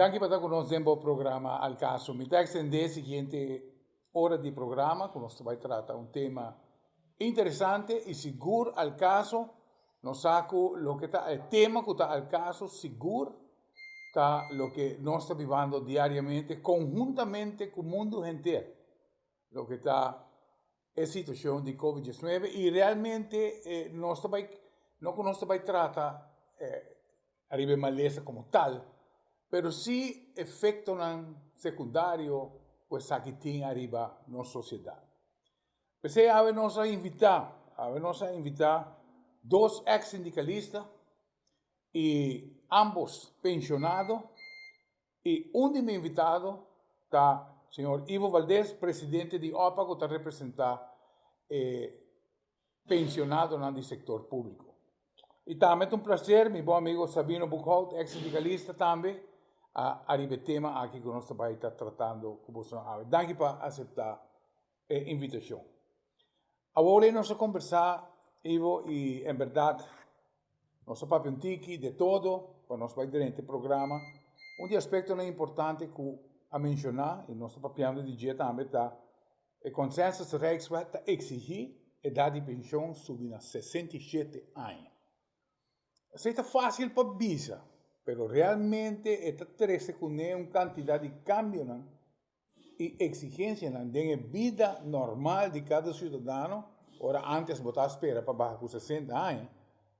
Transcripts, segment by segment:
Danki pa ta ku nos den bo programa Al Caso. Mi ta ekstendé siguiente ora di programa ku nos ta bai trata un tema interesante i sigur al caso. Nos sa ku loke ta e tema ku ta al caso sigur ta loke nos ta bibando diariamente konhuntamente ku mundu henter, loke ta e situacion di Covid 19 y realmente eh, nos ta bai, no cu nos ta bai trata eh, ariba e malesa como tal, pero sí efectonan secundario cu esaki tin ariba nos sociedad. P'esey awe nos a invita, awe nos a invita dos ex sindicalista y ambos pensionado. I un di mi invitado ta señor Ivo Valdez, presidente di OPA cu ta representa e pensionadonan di sector publico. I tambe ta un placer mi bon amigo Sabino Boekhoudt, ex sindicalista tambe, a ariba e tema aki cu nos ta bay ta tratando cu bosonan awe. Danki pa acepta e invitacion. Awor nos a conversa, Ivo, y en berdad nos a papia un tiki de todo pa nos bay drenta e programa. Un di aspectonan importante cu a menciona y nos ta papiando di dje tambe ta e Consensus Rijkswet ta exigi edad di pension subi na 67 aña. Esey ta facil pa bisa, pero realmente e ta trece cune un cantidad di cambionan i eksigensianan den e bida normal di kada siudadano, ora ántes bo ta spera pa baha ku 60 aña,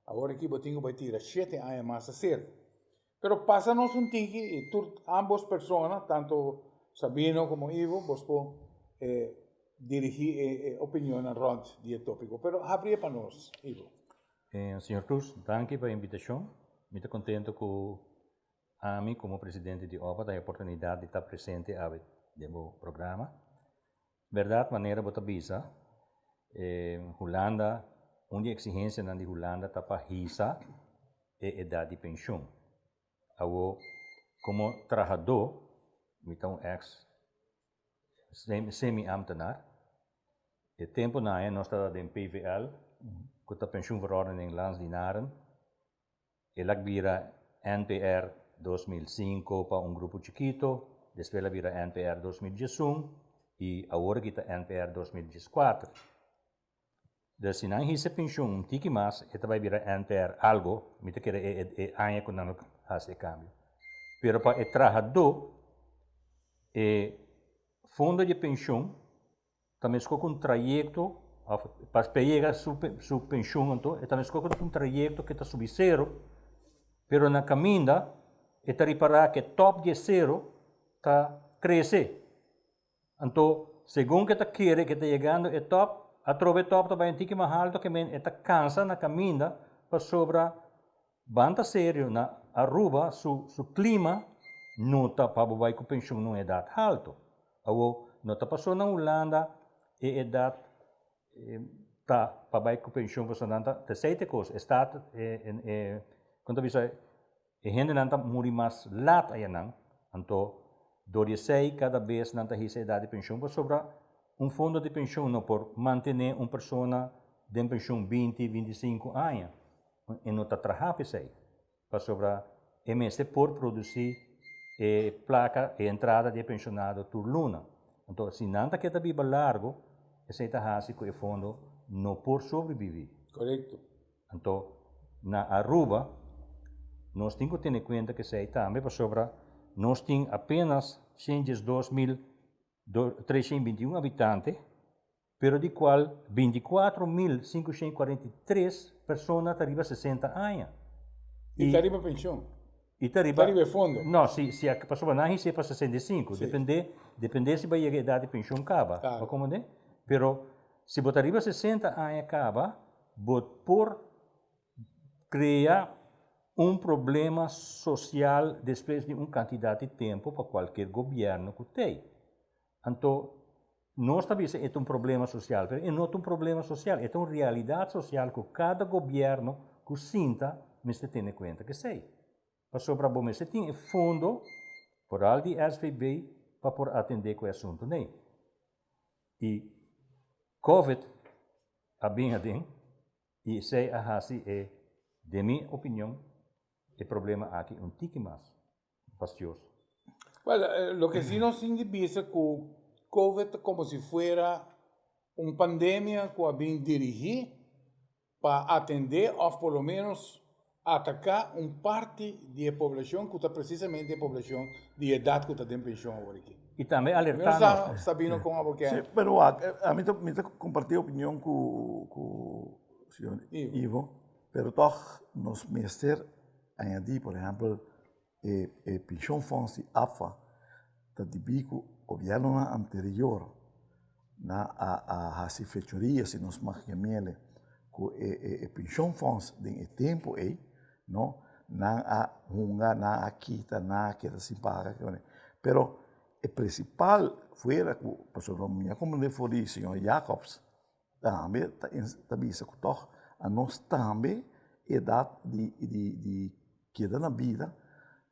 awor aki bo tin ku bai tira shete aña mas aserka. Pero pasa nos un tiki i tur ámbos persona, tanto Sabino komo Ivo, bos por dirigí e opinionnan rònt di e tópiko. Pero habrié pa nos, Ivo. Señor Cruz, danki pa e invitashon. Mi ta kontento ku Ami komo presidente di opa ta e oportunidat di ta presente awe den bo programa. Bèrdat manera bo ta bisa, e Hulanda, un di e eksigensianan di Hulanda ta pa hisa e edat di penshun. Awo komo trahadó, mi ta un eks semi-ambtenaar, e tempunan ei nos tabata den PVL, ku ta Pensioenverordening Landsdienaren. El a bira NPR 2005 pa un grupo chikito, despues el a bira NPR 2011 y awor aki ta NPR 2014. Dus si nan hisa pensioen un tiki mas, e ta bai bira NPR algo, mi ta kere e e aña ku nan lo hasi e kambio. Pero pa e trahadó, e fondo di pensioen Ta meskos ku un trayekto òf pa pa e yega su su penshun anto e ta meskos ku un trayekto ke ta subi sero pero na kaminda e ta ripará ke tòp di e sero ta krese anto segun ke ta kere ke ta yegando e tòp atrobe e tòp ta bai un tiki mas alto ke men e ta kansa na kaminda pasobra Ban ta serio, na Aruba su su clima no ta pa bo bai cu pensioen na un edad halto. Awo, no ta paso na Hulanda e edad ta pa bai cu pensioen pasobra nan ta ta esey ta e cos, e staat e con ta bisa e hendenan ta muri mas laat ayanan, anto dor di esey cada bes nan ta hisa edad di pensioen pasobra un fondo di pensioen no por mantene un persona den pensioen 20, 25 aña. E no ta traha p'esei, pasobra e mester por produsí e plaka, e entrada di e penshonado tur luna. Anto, si nan ta keda biba largu, esei ta hasi ku e fondo no por sobreviví. Korekto. Anto, na Aruba, nos tin ku tene kuenta ku esei tambe, pasobra nos tin apenas 102.321 habitante, pero di cual 24.543 persona ta riba 60 aña. Y ta riba pensioen. Y ta riba... Ta riba e fondo. No, si, si, pasobra nan hise pa 65, Sí. depende, depende si bo a yega edad di pensioen caba, Claro. bo comprende? Pero si bo ta riba 60 aña caba, bo por crea un problema social despues di un cantidad di tempo pa cualkier gobierno cu tey. Anto, nos ta bisa e ta un problema social, pero e no ta un problema social, e ta un realidad social cu cada gobierno cu sinta mester tene cuenta cu esey. Pasobra bo mester tin e fondo, vooral di SVB, pa por atende cu e asunto ney. Y Covid a bin aden y esey a haci e, den mi opinion, e problema aki un tiki mas fastioso. Well, loke si nos tin di bisa ku Covid ta komo si fuera un pandemia ku a bin dirigí pa atendé òf por lo ménos ataká un parti di e poblashon ku ta presisamente e poblashon di edat ku ta den penshon awor aki. I tambe alertá nos. Mi no sa Sabino kon abo ke. Sí, pero wak, ami ta mi ta kompartí opinion ku ku señor Ivo, pero tòg nos mester añadí, por ehèmpel, E e pensioenfonds di APFA ta debí ku gobièrnunan anterior nan a a hasi fechoria si nos mag yam'ele ku e e e pensioenfonds den e tempu ei no nan a hunga nan a kita nan a keda sin paga pero e prinsipal fuera ku pasobra mi a komprende for di señor Jacobs Tambe ta ta bisa ku tòg anos tambe edat di di di keda na bida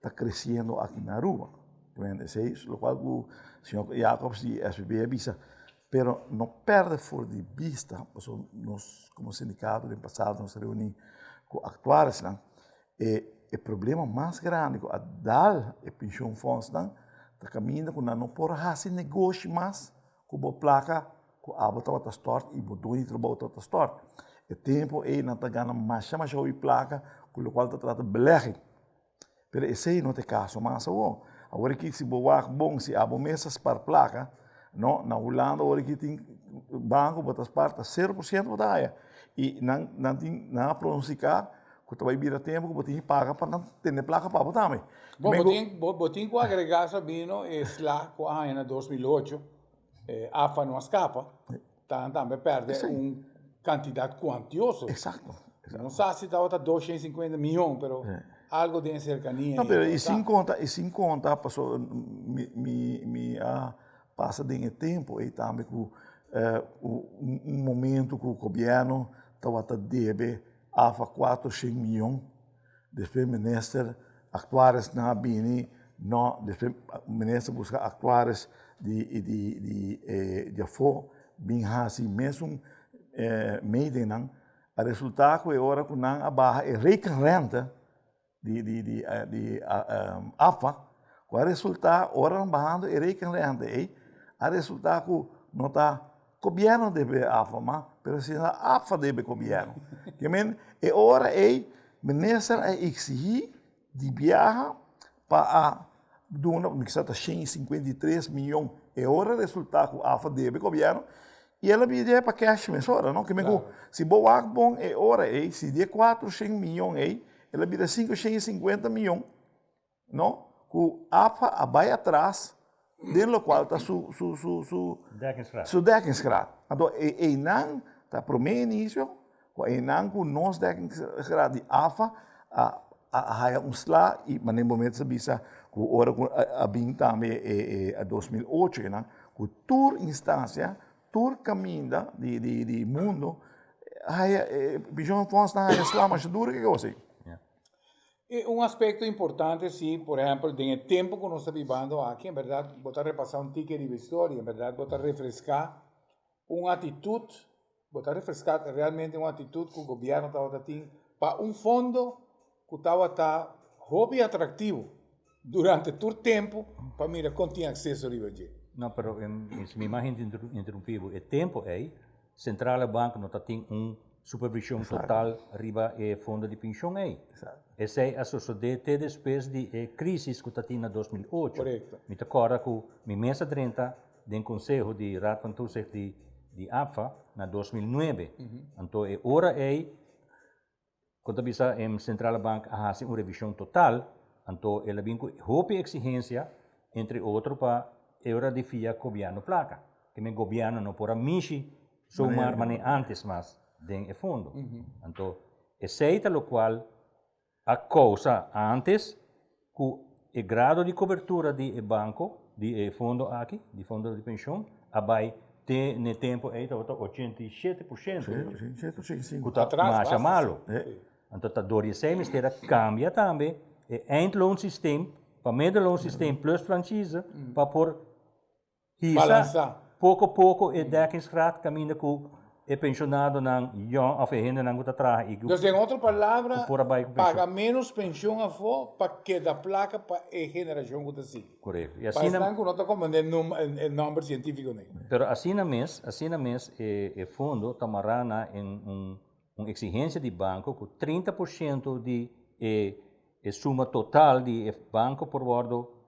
ta kresiendo aki na Aruba. Esei lokual ku señor Jacobs di SPB a bisa. Pero no pèrdè for di bista, pasobra nos komo sindikato den pasado nos a reuní ku aktuaresnan, e e problema mas grandi ku a dal e pensioenfondsnan ta kaminda ku nan no por hasi negoshi mas Ku bo plaka ku abo tabata stòrt i bo doño di trabou tabata stòrt. E tempu ei nan ta gana masha masha hopi plaka ku lokual ta trata belegging. Pero esei no ta e kaso mas awor. Awor aki si bo wak bon si abo mes ta spar plaka, no, na Hulanda awor aki tin banko bo ta spar ta 0% bo ta haya. I nan nan tin nan a pronostika ku ta bai bira tempu ku bo tin ki paga pa nan tene plaka pa bo tambe. Bo, bo tin, bo, bo tin ku agregá, Sabino, e sla ku a haña na 2008, e AFA no a skapa, ta tambe pèrdè un kantidat kuantioso. Eksakto. No sa si tabata 250 mion, pero algo den e serkania. No, pero i sin konta, i sin konta, pasobra mi, mi, mi a pasa den e tempu ei tambe ku un momento ku gobièrnu tabata debe AFA 400 mion. Despues minister actuaris nan a bini no despues minister busca actuaris di di di di afo bin haci mesun meetingnan a resulta cu e ora cu nan a baha e rekenrente di di di di AFA cu a resulta ora nan bahando e rekenrente ey a resulta cu no ta Gobierno debe AFA ma, pero si na AFA debe gobierno. Ke men e ora ei minister a exigí di biaha pa a duna, mi sa ta 153 miyon, e ora resulta ku AFA debe gobierno i el a bidi pa cash mesora, no? Ke men ku si bo wak bon e ora ei, si di e 400 miyon ei, el a bira 550 miyon. No, ku APFA a bai atras den lokual ta su su su su Dekkingsgraad. su dekkingsgraad. Anto e einan ta promé inisio ku einan ku nos dekkingsgraad di APFA a a haya un sla i manera bo mes a bisa ku ora ku a bin tambe e e a 2008 einan ku tur instansia tur kaminda di di di mundo haya e pensioenfondsnan haya sla masha duru ke kos ei. E un aspecto importante si, por ehempel, den e tempo cu nos ta bibando aki, en berdad bo ta repasa un tiki riba historia, en berdad bo ta refresca un actitud, bo ta refresca realmente un actitud cu gobierno tabata tin pa un fondo cu tabata hopi atractivo durante tur tempo pa mira con tin acceso riba dje. No, pero si mi mag interumpi bo, e tempo ey Centrale Bank no ta tin un supervision total riba e fondo di pensioen ey. Esey a sosode te despues di e crisis cu ta tin na 2008. Mi ta corda cu mi mes a drenta den conseho di Raad van Toezicht di di APFA na 2009. Anto e ora ey Kon ta bisa e Centrale Bank a hasi un revishon total, anto el a bin ku hopi eksigensia, entre otro pa e ora di fia gobièrnu plaka. Ke men gobièrnu no por a mishi zomaar manera antes mas den e fondo. Anto esei ta lokual a kousa antes ku e grado di kobertura di e banko, di e fondo aki, di fondo di penshon, a bai te n'e tempu ei tabata 87%, ku ta masha malu. Anto ta dor di esei mester a kambia tambe e eindloonsysteem pa middelloonsysteem plus franchise pa por hisa poko poko e dekkingsgraad kaminda ku. E pensionadonan yòn òf e hendenan ku ta traha i ku Dus den otro palabra, ku por a bai ku penshon. paga ménos penshon afó pa keda plaka pa e generashon ku ta sigui. Korekto. I Pa asina. esnan ku no ta komprendé num e nòmber sientífiko nei. Pero asina mes, asina mes e e fondo ta mará na en un un eksigensia di banko ku 30% di e e suma total di e banko por wòrdu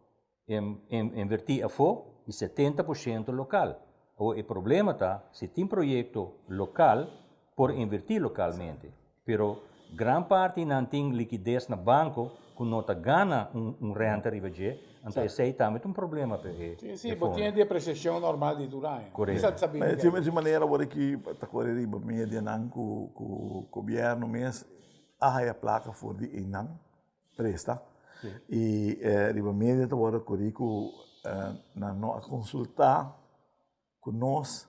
Invertí afó i 70% lokal. Awor e problema ta si tin proyekto lokal por invertí lokalmente, pero gran parti nan tin likides na banko ku no ta gana un renta riba dje, anto esei tambe ta un problema pa e Sí, sí, bo fondo. tin e depresiashon normal di tur aña. Korekto. Sa sabí Ma mi e manera awor aki ta kore riba medianan ku gobièrnu mes a haya plaka for di einan. Presta. I riba media ta wòrdu akordí ku nan no a konsultá ku nos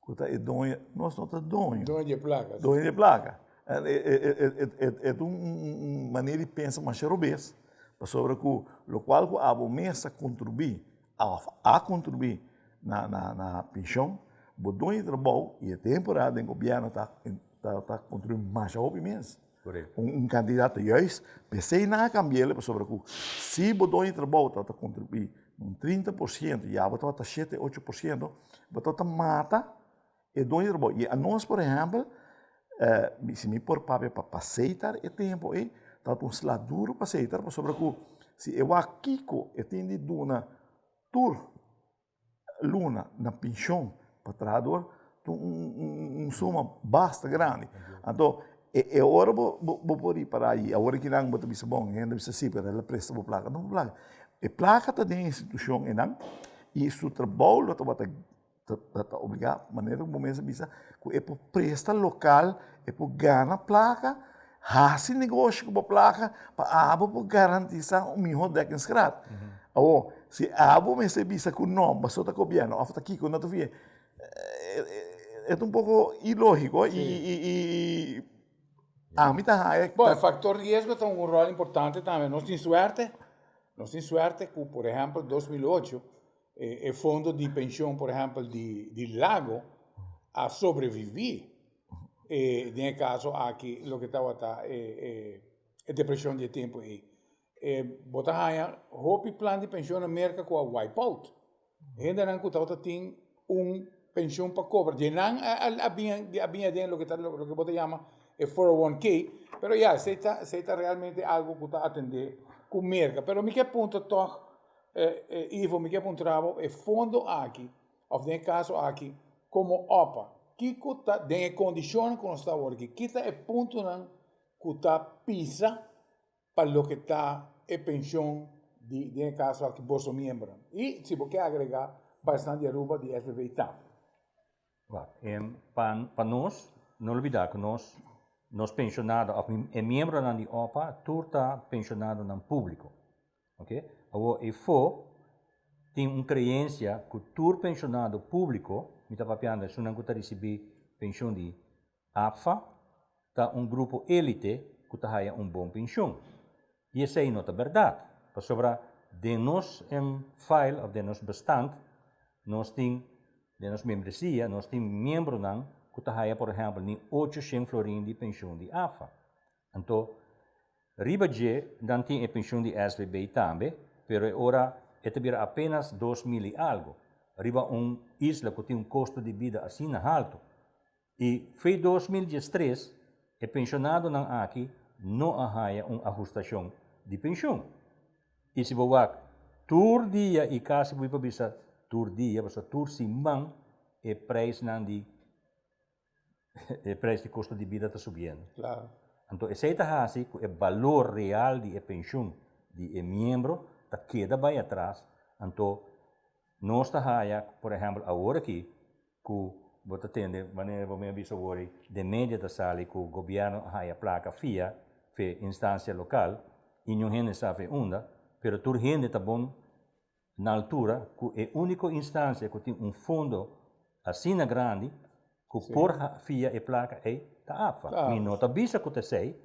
ku ta e doño. Nos no ta doño. Doño di e plaka. Doño di e plaka. E ta un manera di pensa masha robes pasobra ku lokual ku abo mes a kontribuí òf a kontribuí na penshon, bo doño di trabou i e temporada den gobièrnu ta kontribuí masha hopi mes. Un kandidato juist, p'esei nan a kambi'el pasobra ku si bo doño di trabou tabata kontribuí un 30% i abo tabata shete, 8%, bo tabata mata e doño di trabou. I anos por ehèmpel, si mi por papia pa Seitar e tempu ei, tabata un sla duru pa Seitar pasobra ku si e wak kiko e tin di duna tur luna na penshon pa trahador ta un suma basta grandi. Anto e ora bo bo por ripará i awor aki nan bo ta bisa bon hende ta bisa si pero el a presta bo plaka no plaka e plaka ta den e institushon einan i su trabou lo tabata ta obligá manera ku bo mes a bisa ku e por presta lokal e por gana plaka hasi negoshi ku bo plaka pa abo por garantisá un mihó dekkingsgraad. Awor, si abo mester bisa ku no, pasobra ta gobièrnu òf ta kiko no ta fia, e ta un poko ilógiko i ami ta haña. Bon, e faktor riesgo ta un ròl importante tambe. Nos tin suerte, nos tin suerte ku por ehèmpel 2008 e fondo di penshon por ehèmpel di Lago a sobreviví den e kaso aki loke tabata e depreshon di e tempu ei. Bo ta haña hopi plan di penshon na Merka ku a wipe out. Hendenan ku tabata tin un penshon pa kobra, dje nan a bini aden loke ta loke bo ta yama e 401k, pero ya esei ta esei ta realmente algu ku ta atendé ku Merka. Pero mi ke puntra tòg, Ivo, mi ke puntra bo e fondo aki òf den e kaso aki komo opa, kiko ta den e kondishonnan ku nos ta awor aki, ki ta e puntonan ku ta pisa pa loke ta e penshon di den e kaso aki boso miembronan? I si bo ke agregá pa esnan di Aruba di SBV tambe. Wak, pa pa nos, no lubidá ku nos nos penshonado òf e miembronan di opa tur ta penshonadonan públiko. Ok, awor efo tin un creencia cu tur pensionado publico, mi ta papiando esunnan cu ta ricibi pension di APFA, ta un grupo elite cu ta haya un bon pension. Y esey no ta berdad, pasobra den nos file of den nos bestand nos tin, den nos membresia, nos tin miembronan cu ta haya por ehempel ni 800 florin di pension di APFA. Anto, riba dje nan tin e penshun di SVB tambe, pero e ora e ta bira apenas 2000 i algo, riba un isla ku tin un kosto di bida asina haltu. I fe 2013 e penshonadonan aki no a haña un ahustashon di penshun. I si bo wak tur dia i kasi bo por bisa tur dia, pasobra tur siman e preisnan di e prijs di kosto di bida ta subiendo. Claro. Anto esei ta hasi ku e balor real di e penshun di e miembro ta keda bai atras. Anto nos ta haya, por ehèmpel awor aki, ku bo ta tende manera bo mi a bisa awor ei, den media ta sali ku gobièrnu a haya plaka fia fe instansia lokal i niun hende sa fe unda, pero tur hende ta bon na altura ku e úniko instansia ku tin un fondo asina grandi ku por fia e plaka ei ta APFA. Mi no ta bisa ku ta esei,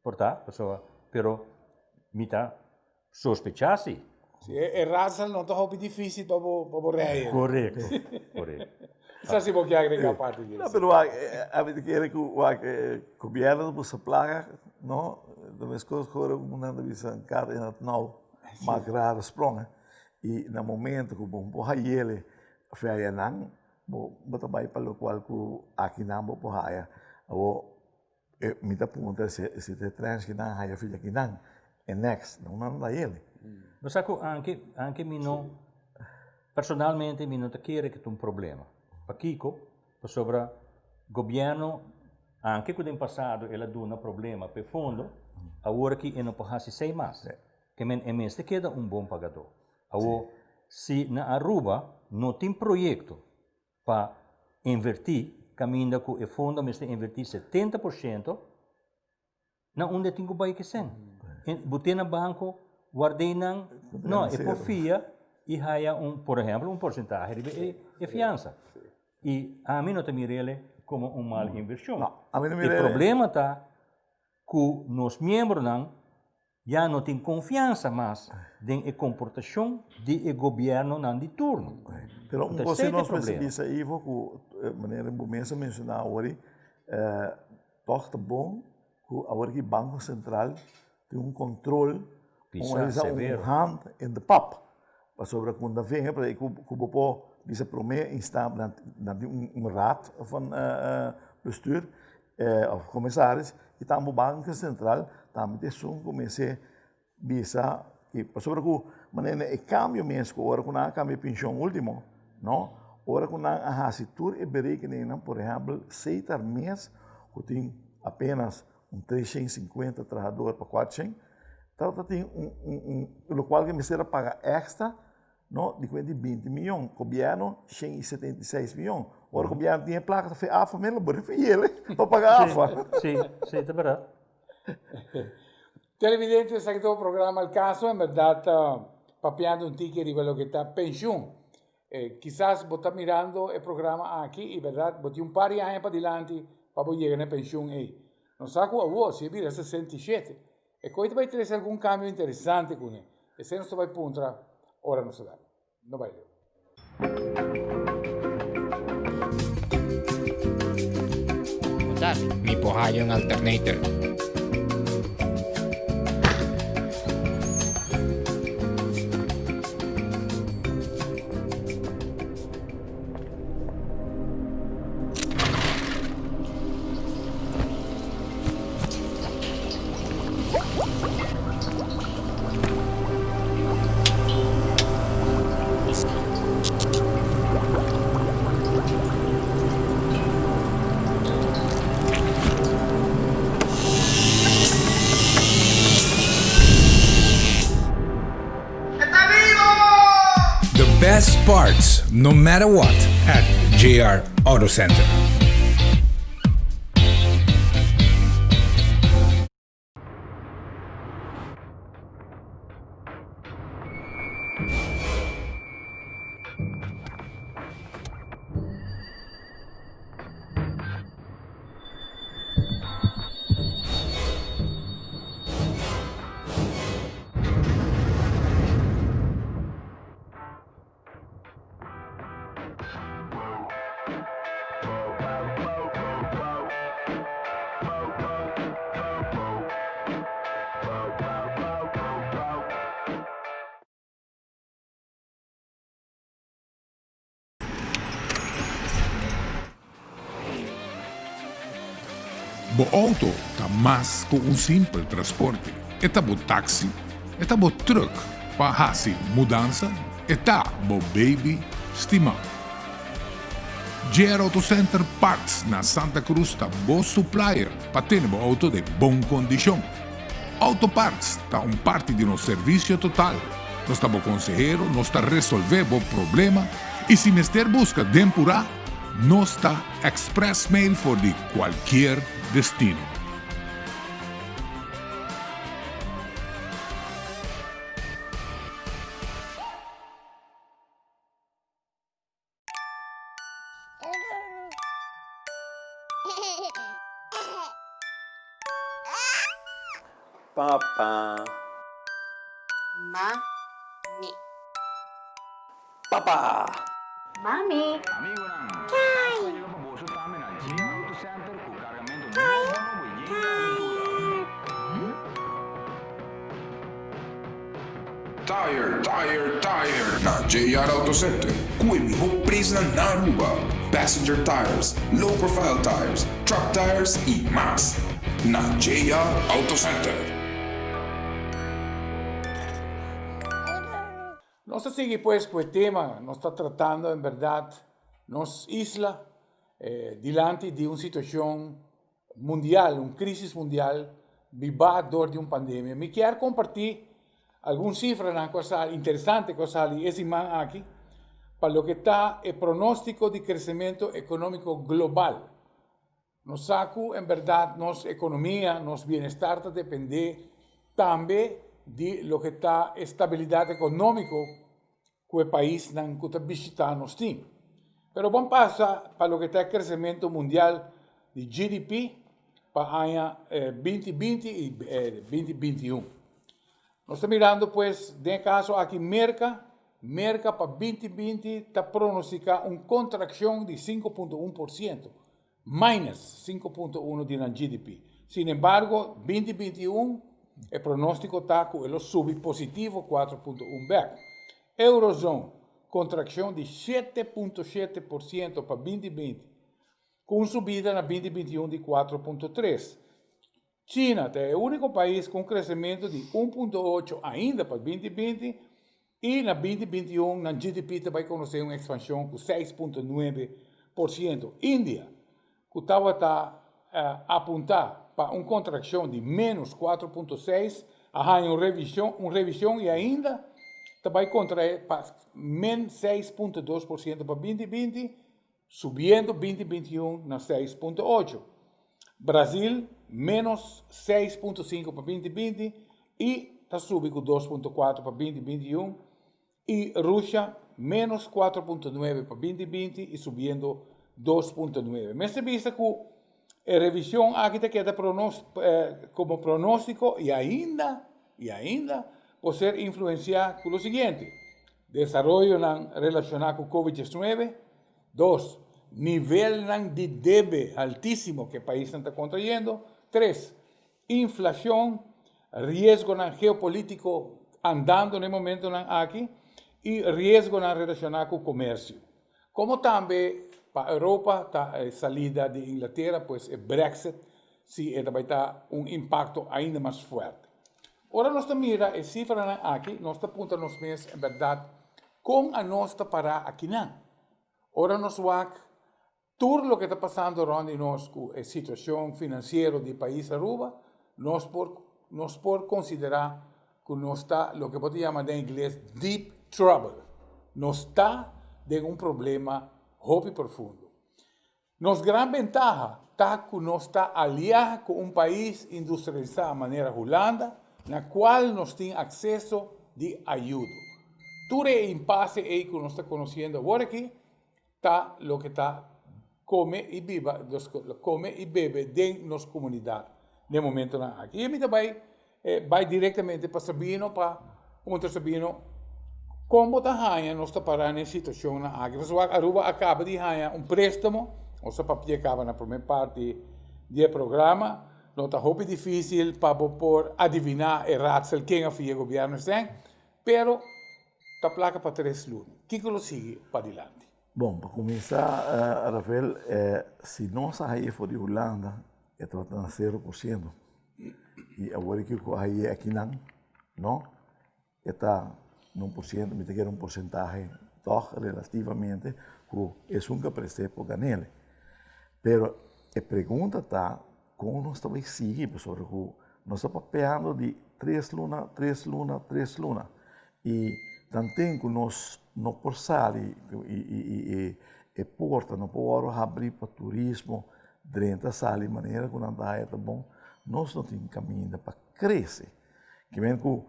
por ta, pasobra, pero mi ta sospechá si. Si, e raadsel no ta hopi difícil pa bo, pa bo rei. Correcto, correcto. Sa si bo ke agrega parti di No, pero wak, ami ta kere ku wak gobierno ta buska plaka, no? Ta meskos ku ora ku nan ta bisa un kat in het nauw maakt rare sprongen. I na momento ku bo por hayele via nan, bo bo ta bai pa lokual ku aki nan bo por haya. Awor mi ta puntra si si ta e trens ki nan haya via kinan, e next, no nan ta hayele. Bo sa ku anke anke mi no personalmente mi no ta kere ku ta un problema. Pakiko? Pasobra gobièrnu anke ku den pasado el a duna problema pa e fondo, awor aki e no por hasi esei mas. Ke men e mester keda un bon pagadó. Awor, si na Aruba no tin proyekto pa invertí kaminda ku e fondo mester invertí 70%, na unda e tin ku bai kesen? Bo tin na banko, ward'é nan, no, e por fia i haya un, por ehèmpel, un porsentahe riba e fiansa. I ami no ta mir'el komo un mal invershon. E problema ta ku nos miembronan ya no tin konfiansa mas den e komportashon di e gobièrnunan di turno. Pero un kos si nos mester bisa Ivo ku manera bo mes a menshoná awor tòg ta bon ku awor ki Banko Sentral tin un kontrol Pisa, severo. Un hand in de pap. Pasobra ku nan venga por ahí ku bo por bisa promé instant nan tin un raad van bestuur of commissaris y tambe Banco Central tambe ta esun ku mester bisa ki pasobra ku manera e kambio mes ku ora ku nan a kambia penshon ultimo no ora ku nan a hasi tur e berekeningnan por ehèmpel setar mes ku tin apenas un 350 trahador pa 400 tabata tin un un un lokual ke mester a paga èkstra no di kuenta di binti miyon gobièrnu 176 miyon ora gobièrnu tin e plaka ta fei afa men lo bo refiel pa paga afa. Si, si, ta bèrdat. Televidente esaki ta bo programa Al Caso en berdad ta papiando un tiki riba loke ta penshun. Kisas bo ta mirando e programa aki y berdad bo tin un par di aña padilanti pa bo yega na e penshun ey. Nos sa cu awor si e bira 67 e coy ta bay trece algun cambio interesante cune. Esey nos ta bay puntra ora nos ta dal. No bay leu. Mi por haya un alternator. The best parts, no matter what, at JR Auto Center. Bo auto ta mas ku un simpel transporte. E ta bo taxi, e ta bo truck pa hasi mudansa, e ta bo baby stimá. JR Auto Center Parts na Santa Cruz ta bo supplier pa tene bo auto den bon kondishon. Auto Parts ta un parti di nos servisio total. Nos ta bo konsehero, nos ta resolvé bo problema i si mester buska den purá, nos ta express mail for di kualkier destino. Papa. Mami. Papa! Mami! Tire, tire, tire na JR Auto Center cu e miho prijsnan na Aruba. Passenger tires, low profile tires, truck tires y mas. Na JR Auto Center. Nos ta sigui pues cu e tema, nos ta tratando en berdad nos isla dilanti di un situacion mundial, un crisis mundial biba door di un pandemia. Mi kier comparti algun cifranan cu a sali, interesante cu a sali e siman aki, pa loke ta e pronostico di crecemento economico global. Nos sa cu en berdad nos economia, nos bienestar ta depende tambe di loke ta e stabilidad economico ku e paisnan ku ta bishitá nos tin. Pero bon pasa pa loke ta e kresementu mundial di GDP pa aña 2020 i 2021. Nos ta mirando pues den e kaso aki Merka, Merka pa 2020 ta pronostiká un kontrakshon di 5.1%, minus 5.1 di nan GDP. Sin embargo, 2021 e pronóstiko ta ku e lo subi positivo 4.1 bèk. Eurozone, kontrakshon di 7.7% pa 2020, ku un subida na 2021 di 4.3. China ta e úniko pais ku un kresementu di 1.8 ainda pa 2020 i na 2021 nan GDP ta bai konosé un ekspanshon ku 6.9%. India, ku tabata apuntá pa un kontrakshon di ménos 4.6, a haña un revishon un revishon i ainda ta bai kontraé pa men 6.2% pa 2020, subiendo 2021 na 6.8. Brasil, ménos 6.5 pa 2020 i ta subi ku 2.4 pa 2021 i Russia, ménos 4.9 pa 2020 i subiendo 2.9. Mester bisa ku e revishon aki ta keda komo pronóstiko i ainda i ainda por ser influensiá ku lo siguiente, Desaroyonan relashoná ku Covid 19. Dos, nivelnan di debe altísimo ku e paisnan ta kontrayendo. Tres, inflashon, riesgonan geopolítiko andando na e momentonan aki i riesgonan relashoná ku komersio. Komo tambe pa Europa ta e salida di Inglatera, pues e Brexit, si e ta bai ta un impakto ainda mas fuerte. Ora nos ta mira e sifranan aki, nos ta puntra nos mes en bèrdat kon anos ta pará akinan. Ora nos wak tur loke ta pasando rònt di nos ku e situashon finansiero di pais Aruba, nos por nos por konsiderá ku nos ta loke bo ta yama den ingles deep trouble. Nos ta den un problema hopi profundo. Nos gran bentaha ta ku nos ta aliá ku un pais industrialisá manera Hulanda, na kual nos tin akseso di ayudo. Tur e impase ei ku nos ta konosiendo awor aki ta loke ta kome i biba, kome i bebe den nos komunidat den momentonan aki. I mi ta bai Bai direktamente pa Sabino pa puntra Sabino kon bo ta haña nos ta pará na e situashonnan aki. Pasobra wak Aruba a kaba di haña un préstamo, nos a papia kaba na promé parti di e programa, no ta hopi difísil pa bo por adiviná e raadsel ken a fia e gobièrnu esei, pero ta plaka pa tres luna. Kiko lo sigui padilanti? Bon, pa kuminsá Rafael, si nos a haña for di Hulanda e tabata na sero por siento. I awor ki ku a haye akinan, no, e ta na un por siento, mi ta kere un porsentahe tòg relativamente ku esun ku a prest'é por gan'el. Pero e pregunta ta kon nos ta bai sigui pasobra ku nos ta papiando di tres luna, tres luna, tres luna i tanten ku nos no por sali i e porta no por wòrdu habrí pa turismo Drenta sali manera ku nan ta haya ta bon, nos no tin kaminda pa krese. Kimen ku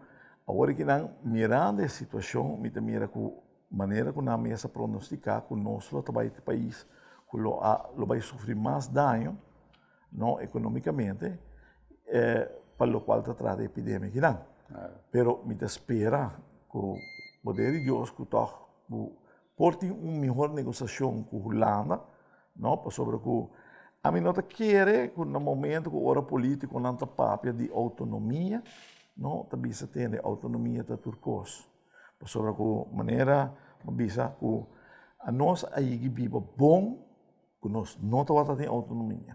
awor ki nan mirando e situashon, mi ta mira ku manera ku nan mes a pronostiká ku nos lo ta bai te pais ku lo a lo bai sufri mas daño, no ekonomikamente, pa lokual ta trata e epidemia kinan. Pero mi ta spera ku poder di Dios ku tòg ku. Por tin un mihor negosiashon ku Hulanda, no, pasobra ku ami no ta kere ku na momento ku ora politikonan ta papia di outonomia, no, ta bisa tende outonomia ta tur kos. Pasobra ku manera bo bisa ku anos a yegi biba bon ku nos no tabata tin outonomia.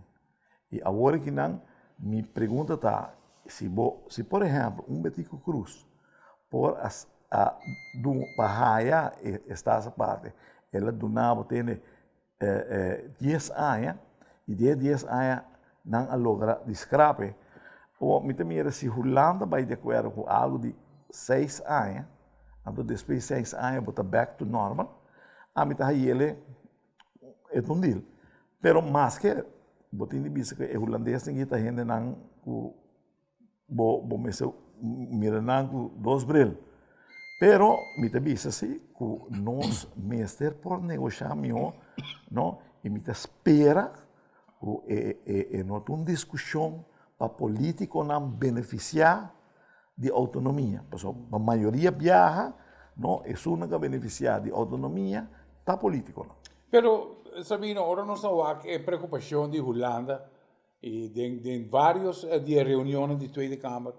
I awor akinan mi pregunta ta, si bo, si por ehèmpel un Betico Croes por a a dun pa haya e estado aparte, el a duna bo tende dies aña i den e dies aña nan a logra di skrape. Awor mi ta mira si Hulanda bai di akuerdo ku algu di seis aña, anto despues di seis aña bo ta back to normal, ami ta hayele E ta un deal. Pero maske bo tin di bisa ku e hulandesnan aki ta hendenan ku bo bo mester mira nan ku dos bril. Pero mi ta bisa si ku nos mester por negoshá mihó, no, i mi ta spera ku e e no ta un diskushon pa polítikonan benefisiá di autonomia, pasobra pa mayoria biaha no esunnan ku a benefisiá di autonomia ta politikonan. Pero Sabino, ora nos ta wak e preokupashon di Hulanda i den den varios di e reunionnan di Tweede Kamer,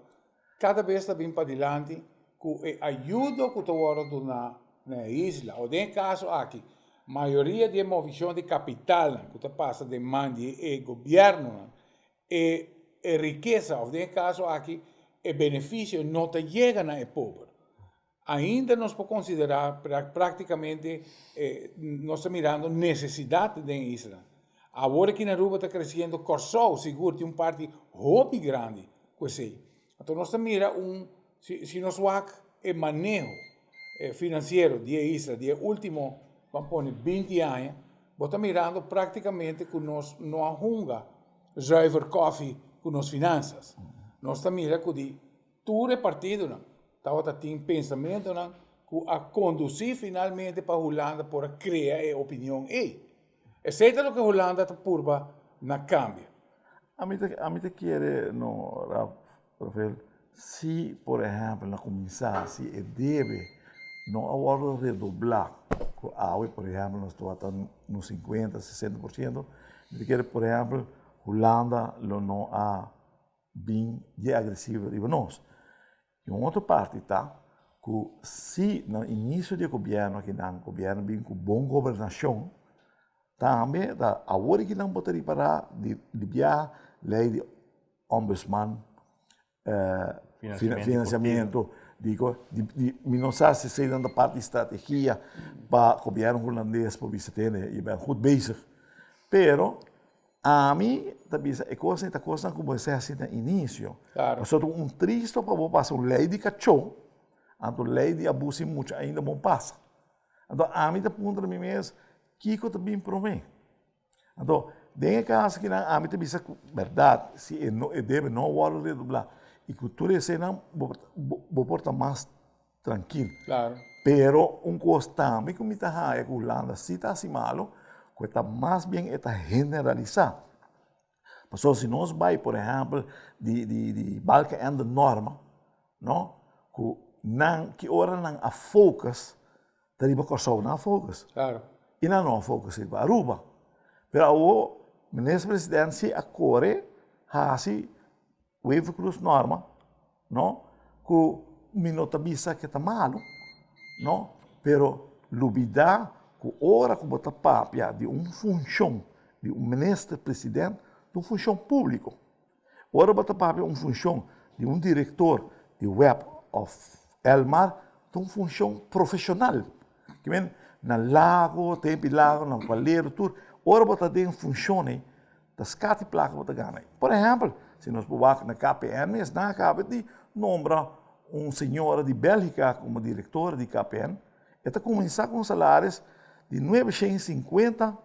kada bes ta bin padilanti ku e ayudo ku ta wòrdu duná na e isla, o den e kaso aki mayoria di e movishon di kapitalnan ku ta pasa den man di e gobièrnunan E e rikesa of den e kaso aki e benefisio no ta yega na e pober. Ainda nos por konsiderá praktikamente nos ta mirando nesesidat den e isla. Awor aki na Aruba ta kresiendo, Kòrsou sigur tin un parti hopi grandi ku esei. Anto nos ta mira un, si nos wak e maneho finansiero di e isla di e ultimo ban pone binti aña, bo ta mirando praktikamente ku nos no a hunga zuiver koffie ku nos finansas. Nos ta mira ku di tur e partidonan tabata tin pensamentonan ku a kondusí finalmente pa Hulanda por a krea e opinion ei. Esei ta loke Hulanda ta purba na kambia. Ami ta ami ta kere no Rafael, si por ehèmpel na kuminsá si e debe no a wòrdu redoblá ku awe por ehèmpel nos tabata no sinkuenta sesenta por siento, mi ta kere por ehèmpel Hulanda lo no a bin di agresivo riba nos. I un otro parti ta ku si na inisio di e gobièrnu akinan gobièrnu bin ku bon gobernashon tambe ta awor akinan bo ta ripará di biaha lei di ombudsman financiamiento dico di mi no sa si esey nan ta parti di strategia pa gobierno hulandes por bisa tene je bent goed bezig pero ami ta bisa e cosnan ta cosnan cu bo mester haci na inicio pasobra ta un tristo pa bo pasa un ley di cacho anto ley di abuso di mucha ainda bo pasa anto ami ta puntra mi mes kico ta bin prome. Anto, den e kaso kinan ami ta bisa ku bèrdat, si e no e debe no wòrdu redoblá i ku tur eseinan bo bo por ta mas trankil. Klaro. Pero un kos tambe ku mi ta haña ku Hulanda si ta hasi malu, ku e ta mas bien e ta generalisá. Pasobra si nos bai por ehèmpel di di di Balkenende norma, no, ku nan ki ora nan a focus Ta riba Kòrsou nan a focus. Claro. I nan no a focus riba Aruba. Pero awo Minister President si a kore hasi Wever Croes norma, no, ku mi no ta bisa ke ta malu, no, pero lubida ku ora ku bo ta papia di un funshon di un Minister President ta un funshon públiko. Ora bo ta papia un funshon di un direktor di web òf Elmar ta un funshon profeshonal. Ke men na Lago, tempu di Lago, na Valero, tur ora bo ta den funshon ei ta skat di plaka bo ta gana. Por ehèmpel, si nos por wak na KPN mes nan a kaba di nombra un señora di Bèlgika komo direktor di KPN. E ta kuminsá ku un salaris di 950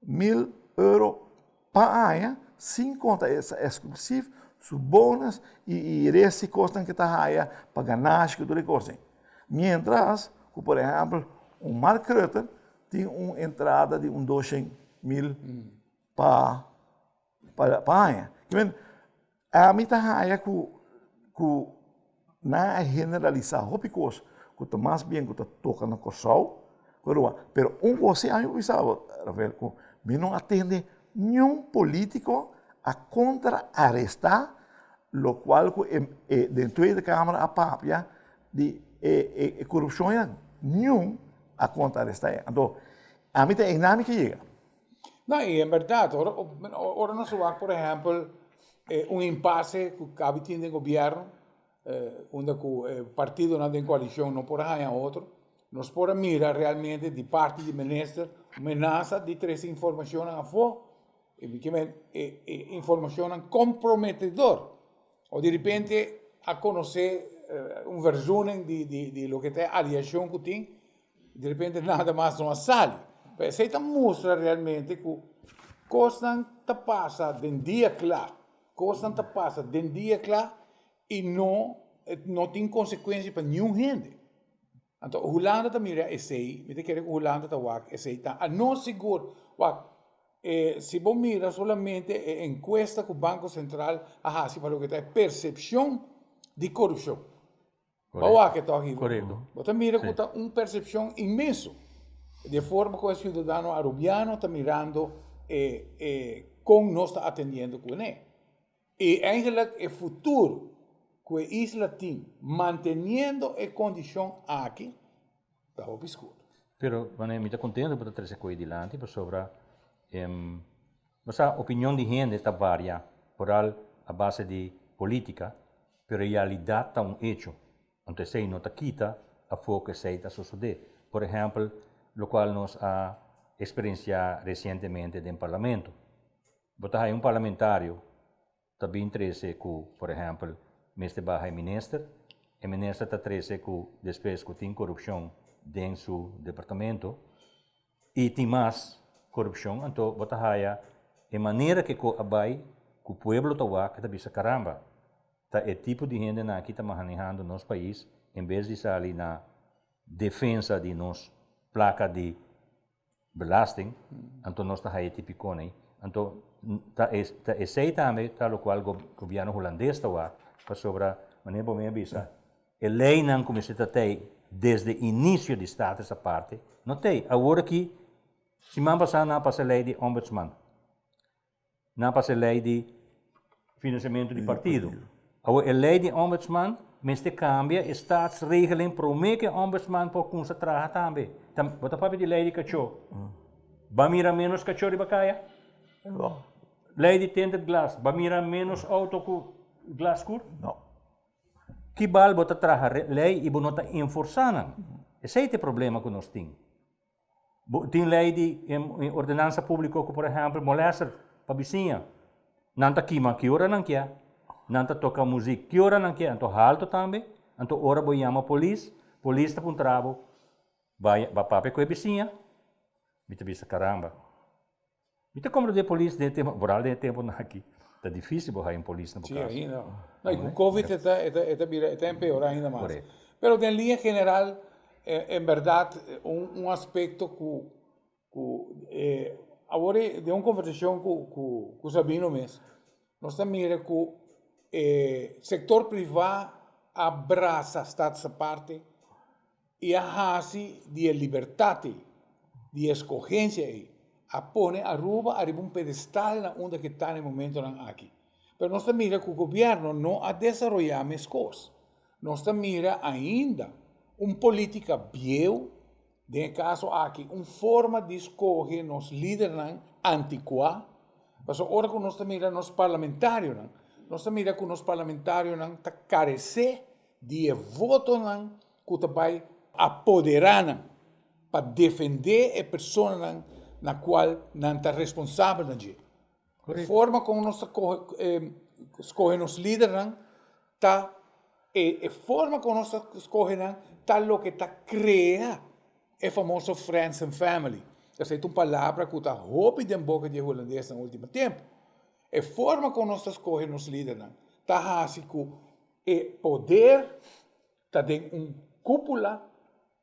1000 euro pa aña sin konta esa eksklusif su bonus i i rest di kosnan ke ta haya pa ganashi ku tur e kosnan. Mientras ku por ehèmpel un Mark Rutte tin un entrada di un doshen mil pa pa aña. Ami ta haya ku ku nan a generalisá hopi kos ku ta mas bien ku ta toka na Kòrsou. Ku Aruba. Pero un kos si ami por bisa bo, Rafael, ku mi no a tende niun polítiko a kontra arestá lokual ku e e den Tweede Kamer a papia di e e e korupshon ya. Niun a kontra arestá e. Anto ami ta einan mi ke yega. No, i en bèrdat, ora ora nos wak por ehèmpel un impase ku kabi tin den gobièrnu, unda ku e partidonan den koalishon no por a haña otro, nos por a mira realmente di parti di minister menasa di trese informashonnan afó, i mi ke men e e informashonnan komprometedor, o di repente a konosé un verzoening di di di loke ta e aliashon ku tin, di repente nada mas no a sali. Esei ta mustra realmente ku kosnan ta pasa den dia kla. Kosnan ta pasa den dia kla i no no tin konsekuensia pa niun hende. Anto Hulanda ta mira esei, mi ta kere ku Hulanda ta wak esei ta. A no sigur, wak, si bo mira solamente e enkuesta ku Banko Sentral a hasi pa loke ta e persepshon di korupshon. Bo wak e tòg, Ivo? Bo ta mira ku ta un persepshon inmenso di e forma ku e siudadano arubiano ta mirando e e kon nos ta atendiendo kuné. I eigenlik e futuro ku e isla tin manteniendo e kondishon aki ta hopi skur. Pero, manera mi ta kontento ku bo ta trese koe dilanti pasobra Bo sa, opinion di hende ta varia, foral a base di politica, pero realidad ta un hecho. Anto esey no ta kita afo cu esey ta sosode. Por ehempel, locual nos a experiencia recientemente den Parlamento. Bo ta haya un parlamentario ta bin trece cu, por ehempel, mester baha e minister, e minister ta trece cu despues cu tin corupcion den su departamento y tin mas corupcion, anto bo ta haya e manera ke cu a bay cu pueblo ta wak ta bisa caramba, ta e tipo di hendenan aki ta manehando nos pais en bes di sali na defensa di nos placa di belasting, anto nos ta haya tipicon ei. Anto ta ta esei tambe ta locual gobierno Hulandes ta wak, pasobra manera bo mi a bisa, e leynan cu mester ta tei desde inicio di Status Aparte no tei. Awor aki, siman pasa nan a pasa e ley di Ombudsman. Nan a pasa e lei di financiamento di partido. Awor e lei di ombudsman mester cambia e staatsregeling prome cu e ombudsman por cunsa traha tambe. Bo ta papia di lei di cacho. Ba mira menos cacho riba caya? No. Lei di tinted glass, ba mira menos auto cu glas scur? No. Ki bal bo ta traha lei y bo no ta enforsa nan? Esey ta e problema cu nos tin. Bo tin lei di ordenansa públiko ku por ehèmpel molèster pa bisiña. Nan ta kima ki ora nan kier, nan ta toka muzik ki ora nan kier, anto haltu tambe. Anto ora bo yama polis, polis ta puntra bo, Bai papia ku e bisiña? Mi ta bisa, Karamba. Mi ta komprendé polis den e tempu, vooral den e tempunan aki, ta difísil bo haya un polis na bo Sí, kas. ainda. No, i ku Covid e ta, e ta, e ta bira, e ta empeorá ainda mas. Korekto. Pero den liña general, en bèrdat, un, un aspekto ku, ku awor e den un konversashon ku, ku, ku Sabino mes, nos ta mira ku e sektor privá a brasa Stadsaparte I a hasi di e libertat ei, di e eskohensia ei, a pone Aruba ariba un pedestal na unda ke ta na e momentonan aki. Pero nos ta mira ku gobièrnu no a desaroyá meskos. Nos ta mira ainda un polítika bieu, den e kaso aki un forma di skohe nos lidernan antikuá, pasobra ora ku nos ta mira nos parlamentarionan, nos ta mira ku nos parlamentarionan ta karesé di e votonan ku ta bai apoderá nan pa defendé e personanan na kual nan ta responsabel na dje. E forma kon nos ta skohe nos lidernan ta e forma kon nos ta skohe nan ta loke ta krea e famoso friends and family. Esei ta un palabra ku ta hopi den boka di e hulandesnan ultimo tempu. E forma kon nos ta skohe nos lidernan ta hasi ku E poder ta den un cúpula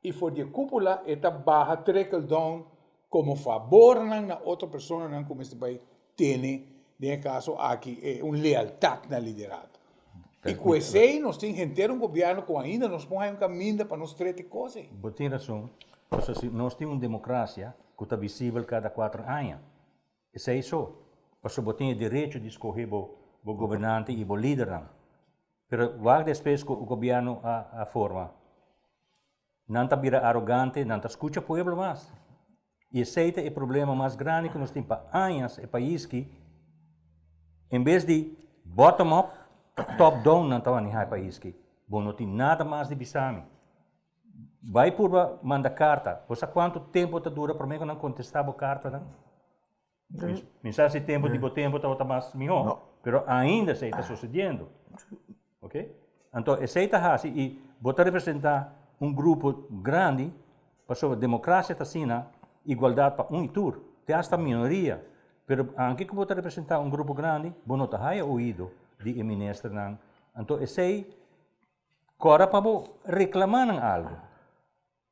y for di e cúpula e ta baha trickle down como fabornan na otro personanan cu mester bay tene den e caso aki e un lealtad na liderato. Y cu esey nos tin henter un gobierno cu ainda nos por haya un caminda pa nos trete cos ey. Bo tin rason. Pasobra si nos tin un demokrasia ku ta visibel kada kuater aña, esei so, pasobra bo tin e derecho di skohe bo bo gobernante i bo lidernan. Pero wak despues ku gobièrnu a a forma, nan ta bira arogante, nan ta skucha pueblo mas. I esei ta e problema mas grandi ku nos tin pa añas e pais ki en bes di bottom up ta top down nan ta maneha e pais ki. Bo no tin nada mas di bisa mi. Bai purba manda karta. Bo sa kuantu tempu ta dura promé ku nan kontestá bo kartanan? Mi sa si tempu di bo tempu tabata mas mihó, pero ainda esei ta sosediendo. Ok? Anto esei ta hasi i bo ta representá un grupo grandi pasobra demokrasia ta asina, igualdat pa un i tur, te asta minoria. Pero anke ku bo ta representá un grupo grandi, bo no ta haya oido di e ministernan. Anto esei kòrda pa bo reklamá nan algu.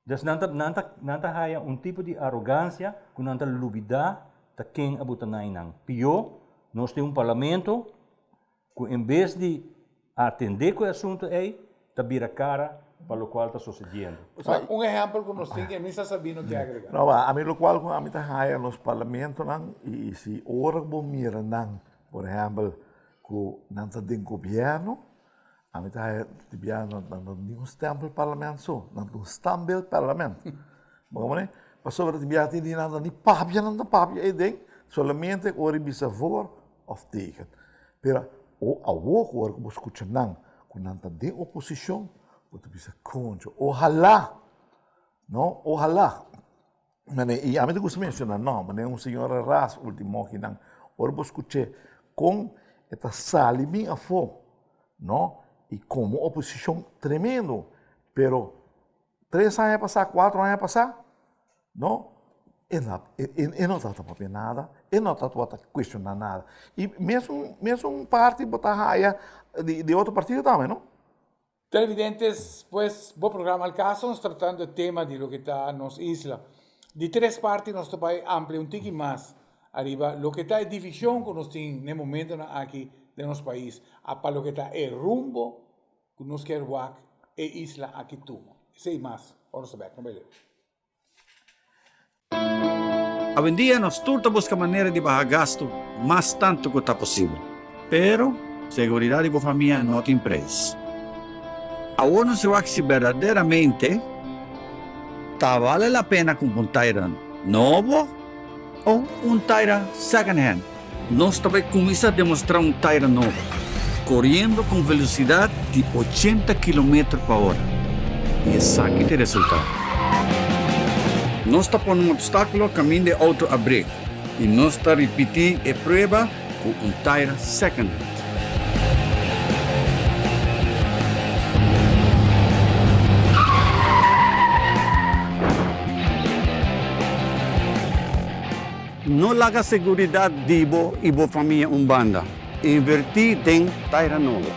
Dus nan ta nan ta nan ta haya un tipo di arogancia cu nan ta lubida ta ken a buta nan einan. Pio, nos tin un parlamento cu en bes di atende cu e asunto ei, ta bira cara pa locual ta sucediendo. Un ehempel cu nos tin, e mester Sabino ke agrega. No, ami locual cu ami ta haya nos parlamentonan y si ora cu bo mira nan, por ehempel, cu nan ta den gobierno, Ami ta haya di bia nan no tin un stempel parlament so, nan tin un standbeeld parlament. Bo comprende? Pasobra di bia tin di nan ni papia nan ta papia ei den, solamente ora di bisa voor of tegen. Pero awor ku ora ku bo skucha nan ku nan ta den oposishon, bo ta bisa koncho, ohala, no, ohala. Mane, i ami ta gusta menciona no, mane un señora Ras ultimo kinan, ora bo scuché con e ta sali bin afó, no, i como oposicion tremendo, pero tres aña pasá, cuatro aña pasá, no, e no, e no tabata papia nada, e no tabata cuestiona nada. I mesun, mesun parti bo ta haya di di otro partido tambe, no. Televidentes, pues bo programa Al Caso nos tratando e tema di loke ta nos isla. Di tres parti nos ta bai amplia un tiki mas ariba loke ta e division ku nos tin n'e momentonan aki den nos pais a pa loke ta e rumbo ku nos kier wak e isla aki tuma. Esei mas ora nos ta bek. No bai leu. Awendia nos tur ta buska manera di baha gastu mas tantu ku ta posibel. Pero, seguridat di bo famia no tin preis. Awor nos wak si berdaderamente ta bale la pena kumpra un taira nobo o un taira second hand. Nos ta bai kuminsá demostrá un taira nobo, koriendo ku un velosidat di ochenta kilometer pa ora. I esaki ta e resultado. Nos ta pone un opstákulo kaminda e outo a brek i nos ta ripití e prueba ku un taira second hand. No laga seguridat di bo i bo famia un banda. Invertí den taira nobo.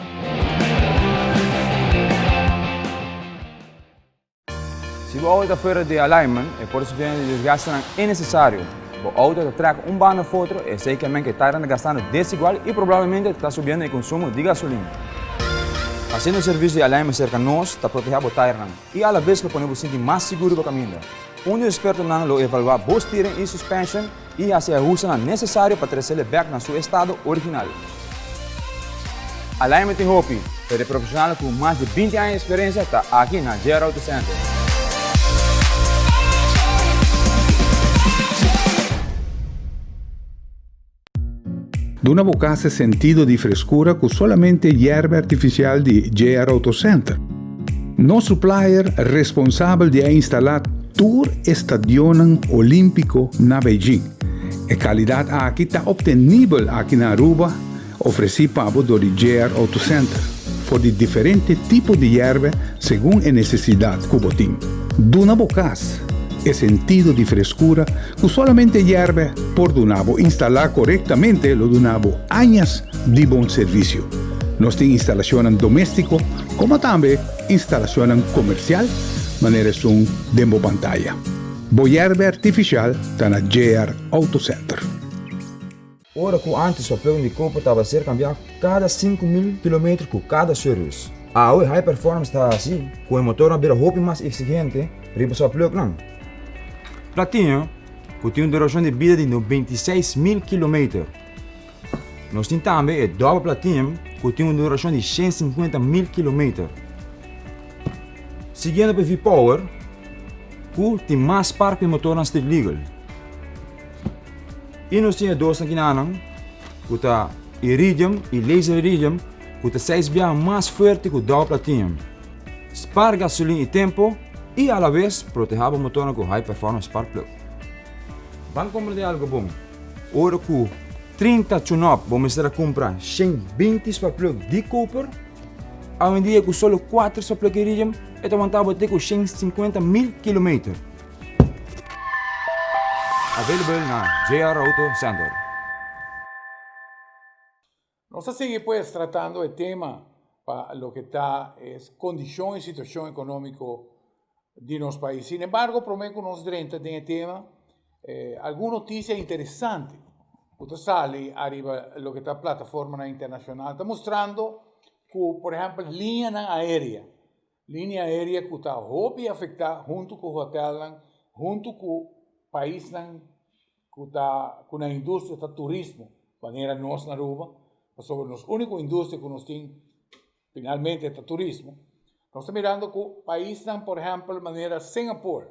Si bo auto ta fuera di alignment, e por sufriendo di desgastenan innesesario. Bo auto ta trek un banda of otro, esei ke men ke tairanan ta gastando desigual i probablemente ta subiendo e konsumo di gasolina. Hasiendo servisio di alignment serka nos ta protehá bo tairanan i alabes lo pone bo sinti mas sigur riba kaminda. Un di expertonan lo evaluá bo steering i suspension i hasi e ahustenan nesesario pa tresele bèk na su estado original. Alignment tin hopi, pero e profesionalnan ku mas di 20 aña di eksperensia ta aki na JR Auto Center. Duna bo kas e sentido di freskura ku solamente yerba artifisial di JR Auto Center. Nos supplier responsabel di a instalá tur e stadionnan olímpiko na Beijing. E kalidat aki ta optenibel aki na Aruba, ofresí pa bo dor di JR Auto Center, for di diferente tipo di yerba segun e nesesidat ku bo tin. Duna bo kas e sentido di freskura Ku solamente yèrbe por duna bo instalá korektamente lo duna bo añas di bon servisio. Nos tin instalashonnan doméstiko komo tambe instalashonnan komersial manera esun den bo pantaya. Bo yèrbe artifisial ta na JR Auto Center. Ora ku ántes papelnan di koper tabata ser kambiá kada 5000 kilometer ku kada service. Awe High Performance ta hasi ku e motornan bira hopi mas eksigente riba su apluknan. Platinum ku tin un durashon di bida di 96 mil kilometer. Nos tin tambe e Double Platinum ku tin un durashon di 150 mil kilometer. Siguiendo pa e V-Power ku tin mas spark pa e motornan street legal. I nos tin e dos makinanan ku ta Iridium i Laser Iridium ku ta seis biaha mas fuerte ku Double Platinum. Spar gasolin i tempo i alabes protehá bo motornan ku high performance spark plug. Ban komprendé algo bon, ora ku 30 tune-up bo mester a kumpra 120 spark plug di koper, awendia ku solo 4 spark plug Iridium e ta wanta bo te ku 150 mil kilometer. Available na JR Auto Center. Nos ta sigui pues tratando e tema pa loke ta e kondishon i situashon ekonómiko di nos pais. Sin embargo, promé ku nos drenta den e tema, algun notisia interesante ku ta sali ariba loke ta plataformanan internashonal ta mustrando ku, por ehèmpel, liñanan aérea, liña aérea ku ta hopi afektá huntu ku hotèlnan, huntu ku paisnan ku ta ku nan industria ta turismo, manera nos na Aruba, pasobra nos úniko industria ku nos tin finalmente ta turismo. Nos ta mirando ku paisnan por ehèmpel manera Singapore,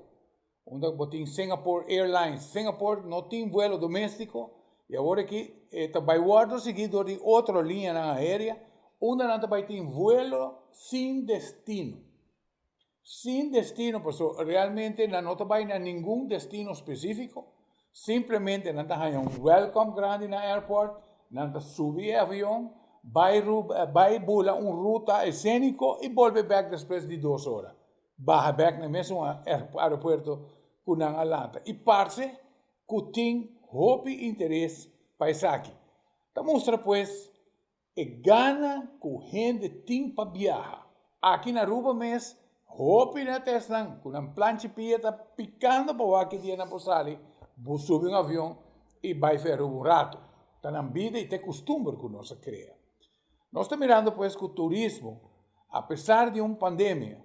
unda bo tin Singapore Airlines, Singapore no tin vuelo doméstiko i awor aki e ta bai wòrdu sigui dor di otro liñanan aérea unda nan ta bai tin vuelo sin destino. Sin destino paso realmente nan no ta bai na ningun destino spesífiko, simplemente nan ta haña un wèlkòm grandi na airport, nan ta subi e avion, bai bai bula un ruta eséniko i bolbe bèk despues di dos ora, baha bèk na e mesun aeropuerto ku nan a lanta. I parse ku tin hopi interes pa esaki. Ta mustra pues E gana ku hende tin pa biaha. Aki na Aruba mes, hopi na tesnan ku nan planchi pia ta pikando pa wak ki dia nan por sali, bo subi un avion i bai fe Aruba un rato. Ta nan bida i ta e kustumber ku nos a krea. Nos ta mirando pues ku turismo, apesar di un pandemia,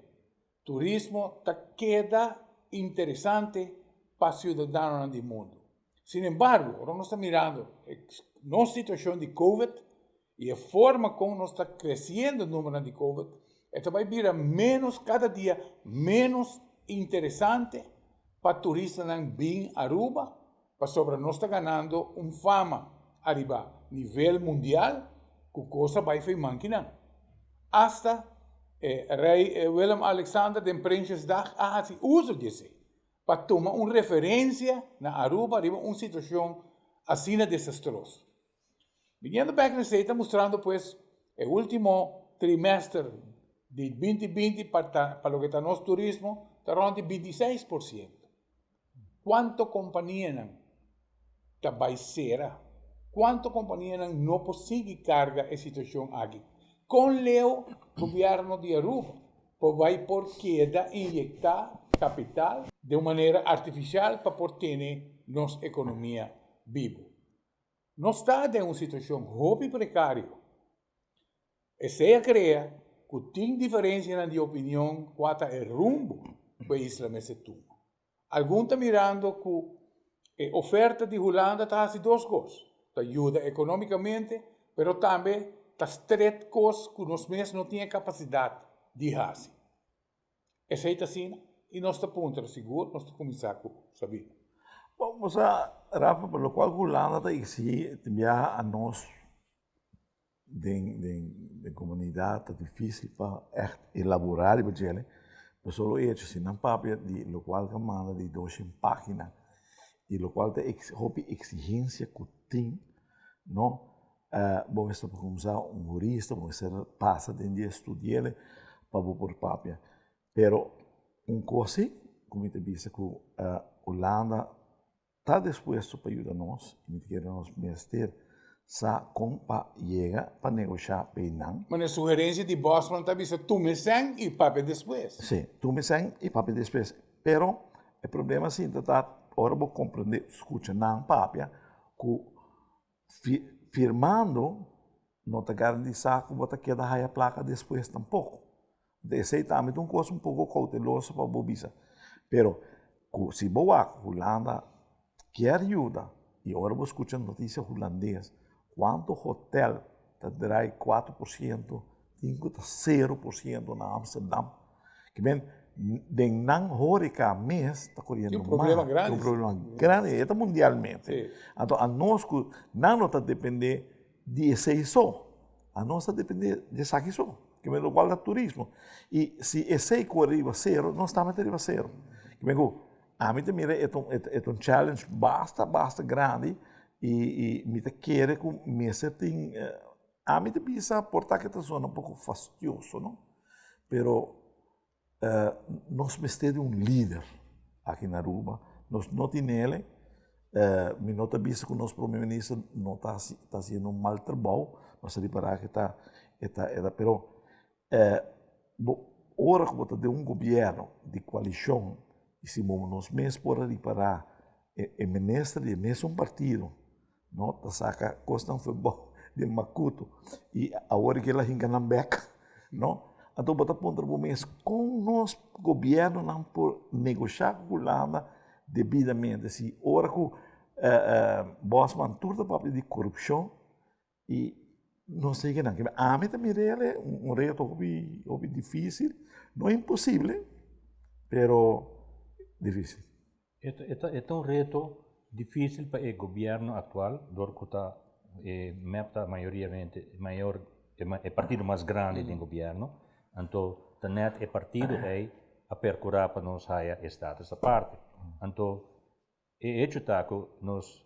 Turismo ta keda interesante pa siudadanonan di mundu. Sin embargo, ora nos ta mirando e nos situashon di Covid i e forma kon nos ta kresiendo e numbernan di Covid, e ta bai bira ménos kada dia ménos interesante pa turistanan bin Aruba pasobra nos ta ganando un fama ariba nivel mundial ku kos a bai fo'i mankinan. Asta e rei Willem Alexander den Prinsjesdag a hasi uso di esei pa tuma un referensia na Aruba riba un situashon asina desastroso. Biniendo bek na esei ta mustrando pues e ultimo trimester di 2020 pa pa loke ta nos turismo ta rond di 26%. Cuanto companianan ta bay cera? Cuanto companianan no por sigui carga e situacion aki? Con leu gobierno di Aruba por bay por keda inyecta capital den un manera artificial pa por tene nos economia bibo? Nos ta den un situacion hopi precario. Esei a crea cu tin diferencianan di opinion cua ta e rumbo cu e isla mester tuma. Algun ta mirando cu e oferta di Hulanda ta haci dos cos, ta yuda economicamente, pero tambe ta stret cos cu nos mes no tin e capacidad di haci. Esei ta asina y nos ta puntra sigur nos ta cuminsa cu Sabina. Bon, bo sa, Rafa, pa locual cu Hulanda ta exigi tin biaha a nos den den comunidad ta dificil pa echt elabora riba djele, pero solo e hecho si nan papia di locual ta manda di doshen pagina y locual ta hopi exigencia cu tin, no, bo mester por cuminsa un hurista, bo mester pasa den di estudiele pa bo por papia. Pero un cos si cu mi ta bisa cu Hulanda ta dispuesto pa yuda nos i mi ta kere nos mester sa kon pa yega pa negoshá p'e nan. Bueno, e sugerencia di Bosman ta bisa tuma e sèn i papia despues. Sí, tuma e sèn i papia despues. Pero e problema sinta ta ora bo komprendé, skucha nan papia ku firmando no ta garantisá ku bo ta keda haya plaka despues tampoko. Esei tambe ta un kos un poko kouteloso pa bo bisa. Pero. Ku si bo wak Hulanda kier yuda i ora bo skucha notisia hulandes kuantu hotel ta drai 4%, tin ku ta 0% na Amsterdam. Ke men den nan horeka mes ta koriendo Tin un problema mal. grandi. Tin un problema grandi, e ta mundialmente. Sí. Anto anos ku nan no ta depende di esei so, anos ta depende di esaki so, ke men lokual ta turismo. I si esei kore riba sero, nos tambe ta riba sero. Ke men ku ami ta mira e ta un e ta un challenge basta basta grandi i i mi ta kere ku mester tin Ami ta bisa por ta ke ta zona un poko fastioso no, pero nos mester di un lider aki na Aruba, nos no tin ele, mi no ta bisa ku nos prome minister no ta hasi ta hasiendo un mal trabou, nos ta ripara ke ta e ta e ta pero bo ora ku bo ta den un gobierno di koalishon i si bo nos mes por a ripara e minister di e mesun partido No ta saca cosnan for bou di macuto y awor ki el a hinca nan bek, no? Anto bo ta puntra bo mes con nos gobiernonan por negosha cu Hulanda debidamente si ora cu Bosman tur ta papia di corupcion y no sigui nan. Ami ta mir'el un reto hopi hopi dificil, no imposible, pero dificil. E ta un reto dificil pa e gobierno actual dor cu ta e mep ta mayoriamente mayor e partido mas grandi den gobierno anto ta net e partido ey a percura pa nos haya e status aparte anto e hecho ta cu nos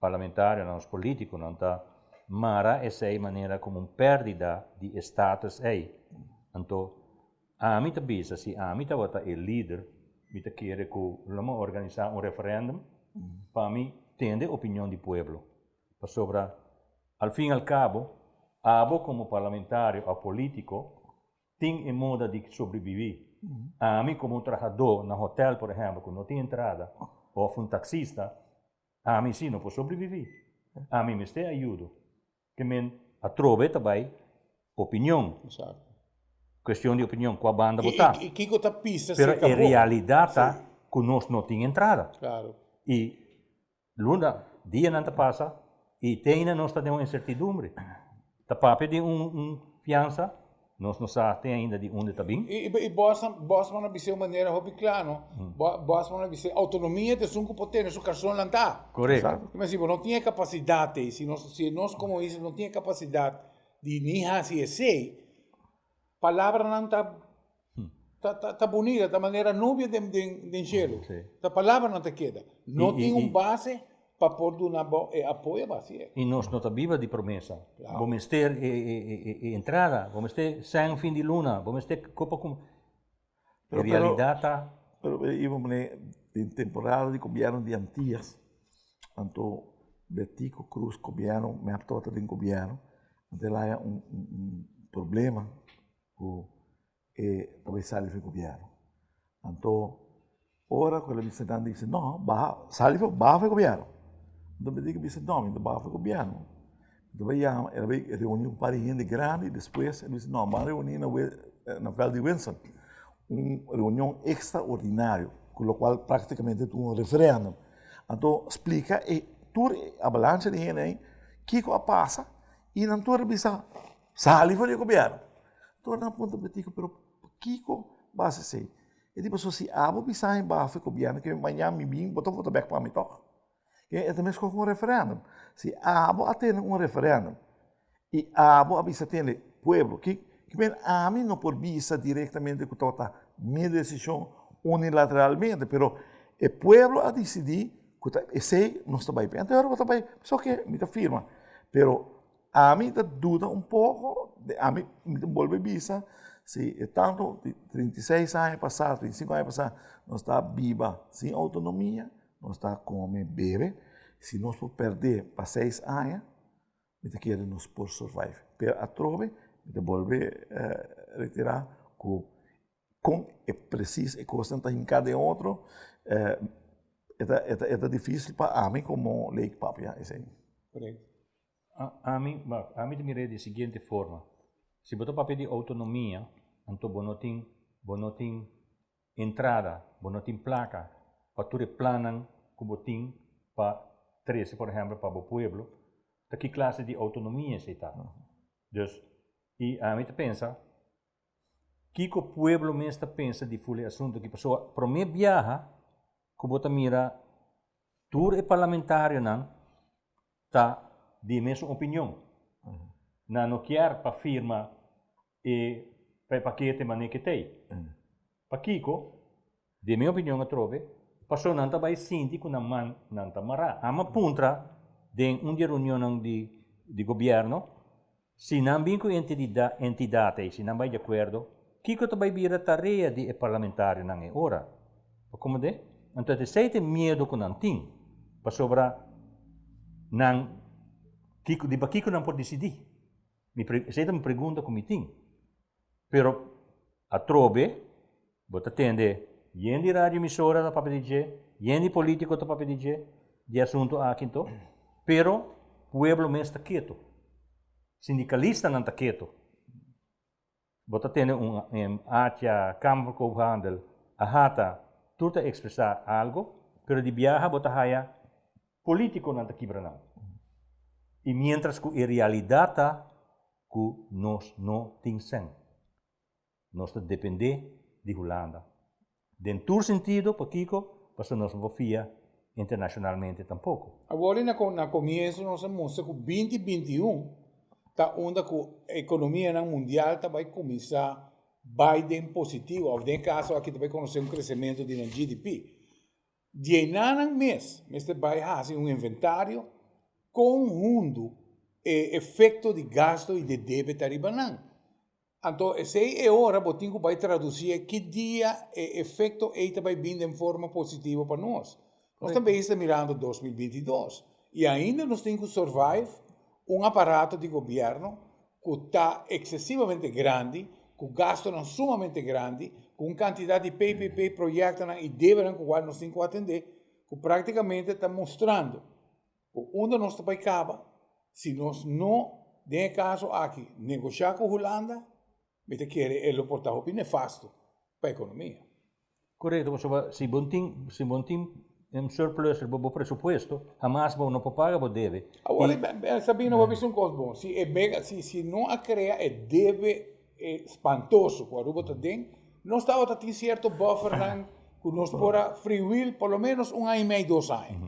Parlamentarionan, nos politiconan ta mara esey manera como un perdida di e status ey. Anto ami ta bisa si ami tabata e lider mi ta kere cu lo mi organisa un referendum pa mi tende opinion di pueblo. Pasobra al fin al cabo abo como parlamentario of politico tin e moda di sobrevivi. Ami como un trahador na hotel por ehempel cu no tin entrada of un taxista Ami si no por sobreviví. Ami mester ayudo. Ke men atrobe ta bai opinion. Exacto. Cuestion di opinion, cua banda bo ta. I kiko ta pisa Pero cerca e bo. realidad ta cu nos no tin entrada. Claro. I luna, dianan ta pasa i te ainda nos ta den un incertidumbre. Ta papia di un un fiansa, nos no sa te ainda di unda ta bin. I i Bosman Bosman a bis'é un manera hopi kla no, Bosman a bis'é outonomia ta esun ku por tene su karson lantá. Korekto. Kima si bo no tin e kapasidat ei, si nos si nos komo isla no tin e kapasidat di ni hasi esei, Palabranan ta ta ta ta bunita, ta manera nubia den den den shelu. Sí. Ta palabranan ta keda. No I- i- tin un i- base pa por duna bo e apoyo pa hasi e. I nos no ta biba di promesa. Claro. Bo mester e e e e entrada, bo mester sèn fin di luna, bo mester kopa ku. Pero- E realidat ta. Pero Ivo mane den temporada di gobierno di Antillas, anto Betico Croes gobierno, mep tabata den gobierno, anto el haya un un un problema cu e ta bay sali for gobierno. Anto ora cu el a bisa nan dice no baha sali for baha for gobierno. Anto Betico bisa no mi no ta baha for gobierno. Mi ta bay yama, el a bay reuni un par di hende grandi, despues el bisa no ban reuni na na veld di Windsor, un reunion extraordinario, cu locual practicamente ta un referendum. Anto splica e tur e avalancha di hende ahi kico a pasa y nan tur a bisa sali for di e gobierno. Tur nan a puntra Betico pero pakico bo haci esey? E di pasobra si abo bisa mi baha for e gobierno ke mañana mi bin bo ta vota bek pa mi tok. E ta meskos ku un referendum. Si abo a tene un referendum i abo a bisa tene pueblo ki men ami no por bisa direktamente ku tabata mi desishon unilateralmente pero e pueblo a disidí ku ta esei nos ta bai p'e. Anto e ora bo ta bai pasobra ke mi ta firma pero ami ta duda un poko ami mi ta bolbe bisa si e tantu di 36 aña pasá 35 aña pasá nos ta biba sin outonomia. Nos ta come, bebe, si nos por perde pa seis aña, mi ta kere nos por survive. Pero atrobe mi ta bolbe retira cu con e precies e cosnan ta hinca den otro, e ta e ta dificil pa ami como leek papia esey. Correcto. Ami, ami ta mira di siguiente forma, si bo ta papia di autonomia, anto bo no tin, bo no tin entrada, bo no tin placa. pa tur e plannan ku bo tin pa trese por ehèmpel pa bo pueblo, ta ki klase di outonomia esei ta? Dus, i ami ta pensa, kiko pueblo mes ta pensa di ful e asuntu aki? Pasobra promé biaha ku bo ta mira tur e parlamentarionan ta di e mesun opinion. Nan no kier pa firma e pa e pakete manera ke t'ei. Pakiko? Den mi opinion atrobe, pasobra nan ta bai sinti ku nan man nan ta mará. Amo a puntra den un di e reunionnan di di gobièrnu si nan bin ku e entidat ei, si nan bai di akuerdo, kiko ta bai bira tarea di e parlamentarionan e ora? Bo komprendé? Anto esei ta e miedu ku nan tin, pasobra nan kiko di pakiko nan por disidí? Mi pre esei ta mi pregunta ku mi tin. Pero atrobe bo ta tende yen di radio emisora ta papia di dje, yen di politico ta papia di dje, di e asunto aki anto, pero pueblo mes ta keto, sindicalistanan ta keto. Bo ta tende un Atia, Kamer van Koophandel, Ahata, tur ta expresa algo, pero di biaha bo ta haya politiconan ta kibra nan. Y mientras cu e realidad ta cu nos no tin sen. Nos ta depende di Hulanda. Den tur sentido, pakico? Pasobra nos no por fia internacionalmente tampoco. Awor i na comienso nos a mustra cu binti 21 ta unda cu economianan mundial ta bay cuminsa bay den positivo of den e caso aki ta bay conoce un crecemento di nan GDP. Di einanan mes mester bai hasi un inventario kon hundu e efekto di gasto i de debe ta riba nan. Anto esei e ora bo tin ku bai tradusi e ki dia e efekto ei ta bai bin den forma positivo pa nos. Nos ta bezig ta mirando 2022 i ainda nos tin ku survive un aparato di gobierno ku ta eksesivamente grandi, ku gastunan sumamente grandi, ku un kantidat di PPP proyektonan i debenan ku kual nos tin ku atendé, ku praktikamente ta mustrando ku unda nos ta bai kaba si nos no, den e kaso aki, negoshá ku Hulanda. Mi ta kere e lo por ta hopi nefasto pa ekonomia. Korekto, pasobra si bo tin, si bo tin un surplus riba bo presupuesto, hamas bo no por paga bo debe. Awor, Sabino, bo a bisa un kos bon. Si e mega, si, si no a krea e debe spantoso ku Aruba ta den, nos tabata tin sierto buffernan ku nos por a freewheel por lo menos un aña i mei, dos aña.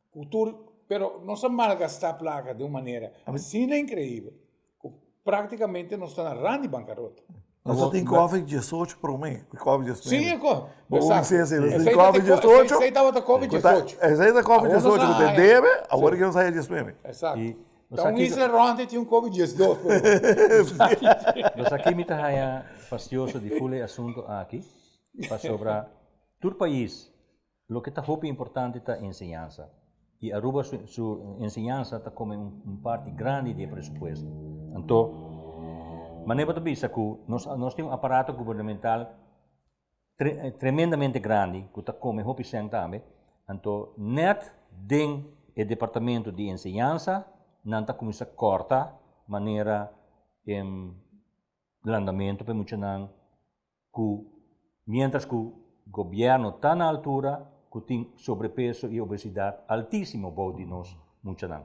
Ku tur, pero nos a malgastá plaka den un manera asina inkreibel ku práktikamente nos ta na ran di bankarota. Nos ta tin Covid 18 promé ku Covid 19. Sí, e ko. Bo un sesi, nos tin Covid 18. Esei tabata Covid 18. Esei ta Covid 18 ku te debe, awor ke nos haya 19. Eksakto. Ta un isla rònt e tin un Covid 12. Nos aki mi ta haya fastioso di ful e asunto aki, pasobra tur pais Loke ta hopi importante ta enseñansa y Aruba su su enseñansa ta come un parti grandi di e presupuesto. Anto manera bo ta bisa cu nos nos tin un aparato gubernamental tre tremendamente grandi cu ta come hopi cen tambe, anto net den e departamento di enseñansa nan ta cuminsa corta manera landamento pa e muchanan ku mientras ku gobièrnu ta na altura ku tin sobrepeso i obesidat altísimo bou di nos muchanan.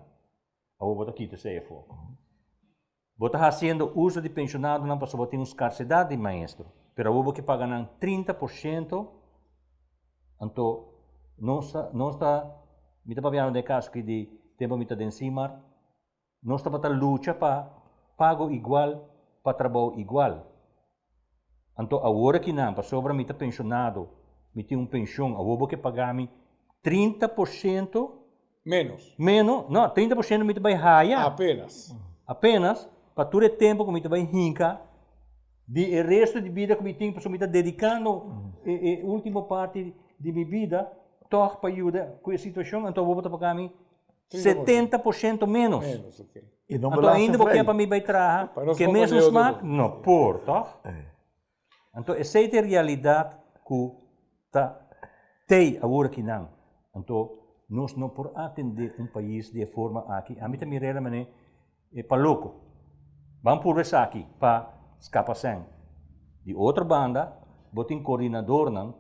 Awor bo ta kita esei afó. Bo ta hasiendo uso di penshonadonan pasobra bo tin un skarsedat di maestro, pero awor bo ke paga nan 30%, anto nos ta, nos ta, mi ta papiando den e kaso aki di tempu mi ta den Simar, Nos tabata lucha pa pago igual pa trabou igual. Anto awor aki nan, pasobra mi ta penshonado, mi tin un penshon, awor bo ke paga mi 30% Menos. Meno, no, 30% mi ta bai haya. Apenas. Apenas, pa tur e tempo ku mi ta bai hinka di e resto di bida ku mi tin, pasobra mi ta dedikando e e ultimo parti di mi bida tòg pa yuda ku e situashon, anto awor bo ta paga mi 70% menos. Menos, ok. Y no Anto ainda bo belastingvrij. ke pa mi bai traha Pa nos ke kome mesun leu smaak? duru. No por, toch? Anto esei ta e realidat ku ta tei awor akinan. Anto nos no por atende un pais di e forma aki. Ami ta mira el manera e pa loko. Ban purba esaki pa skapa sèn. Di otro banda bo tin koordinadornan.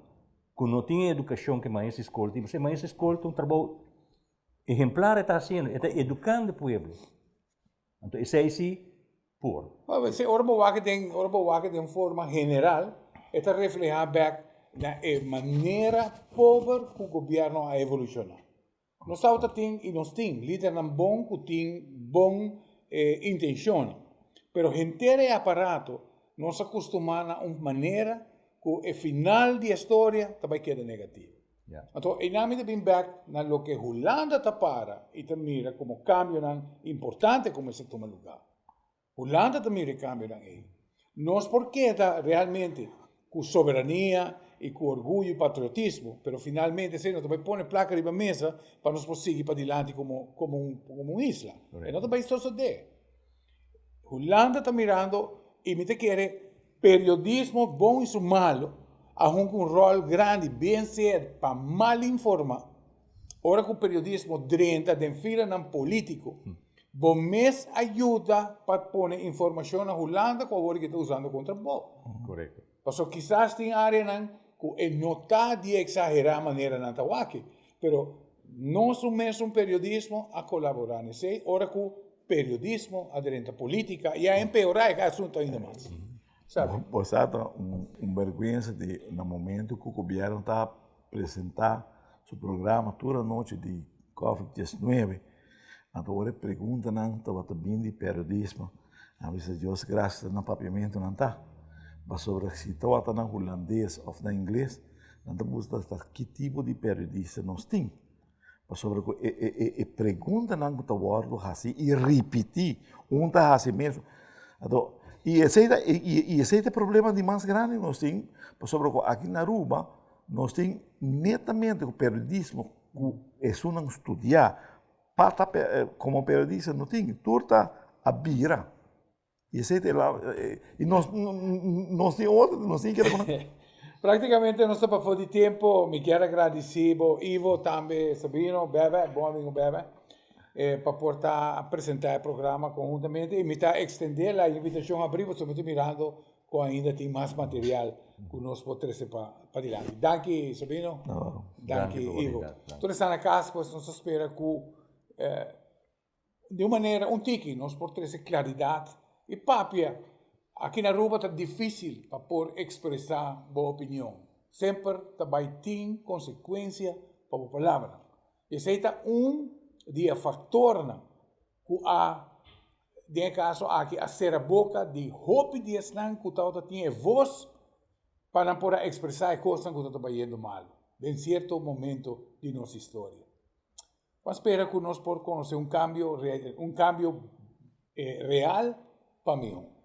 ku no tin e edukashon ku e maestro di skol tin, pasobra e maestro di skol ta un trabou ehemplar e ta hasiendo, e ta edukando e pueblo. Anto esei si por. Si ora bo wak den, ora bo wak den forma general, e ta reflehá bèk na e manera pober ku gobièrnu a evolushoná. Nos tabata tin i nos tin lidernan bon ku tin bon intenshonnan, pero henter e aparato nos a kustumá na un manera ku e final di e storia ta bai keda negativo. Anto einan mi ta bin bèk na loke Hulanda ta para i ta mira komo kambionan importante ku mester tuma lugá. Hulanda ta mira e kambionan ei. Nos por keda realmente ku soberania i ku orguyo i patriotismo, pero finalmente esei no ta bai pone plaka riba mesa pa nos por sigui padilanti komo komo un komo un isla. E no ta bai sosodé. Hulanda ta mirando i mi ta kere periodismo bon i su malo a hunga un ròl grandi bien sea pa mal informá. Ora ku periodismo drenta den filanan polítiko, bo mes a yuda pa pone informashon na Hulanda ku awor ke ta usando kontra bo. Korekto. Pasobra kisas tin áreanan ku e no ta di eksagerá manera nan ta wak, pero nos un mesun periodismo a kolaborá na esei ora ku periodismo a drenta polítika i a empeorá e asuntu ainda mas. Sabi? Bo sa ta un bèrgwensa di na momento ku gobièrnu ta presentá su programa tur anochi di Covid diesnuebe, anto ora e preguntanan tabata bin di periodismo, a bisa Dios gracias na papiamentu nan ta, pasobra si tabata na hulandes òf na ingles nan ta buska ta ki tipo di periodista nos tin. Pasobra ku e e e preguntanan ku ta wòrdu hasi i ripití, un ta hasi mes. Anto, i esei ta i i esei ta e problema di mas grandi ku nos tin, pasobra ku aki na Aruba nos tin netamente ku periodismo ku esunnan studiá pa ta komo periodista no tin, tur ta a bira. I esei ta e la i nos nos tin otro nos tin keda ku nan. Práktikamente nos ta pafó di tempu. Mi kier a gradisí bo Ivo, tambe Sabino, Bebe, bon amigu Bebe, pa por ta a presentá e programa konhuntamente. I mi ta ekstendé la invitashon abrí pasobra mi ta mirando ku ainda tin mas material ku nos por trese pa padilanti. Danki Sabino, danki Ivo. Tur esnan na kas pues nos ta spera ku Di un manera un tiki nos por trese claridad y papia. Aki na Aruba ta dificil pa por expresa bo opinion. Semper ta bay tin consecuencia pa bo palabranan. Y esey ta un di e factornan cu a, den e caso aki, a cera boca di hopi di esnan cu tabata tin e voz pa nan por a expresa e cosnan cu tabata bayendo malo den cierto momento di nos historia. Bo a spera ku nos por konosé un kambio un kambio real pa mihó.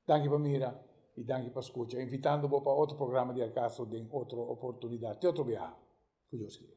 Danki pa mira i danki pa skucha. Invitando bo pa otro programa di Al Caso den otro oportunidat. Te otro biaha, ku Dios kere.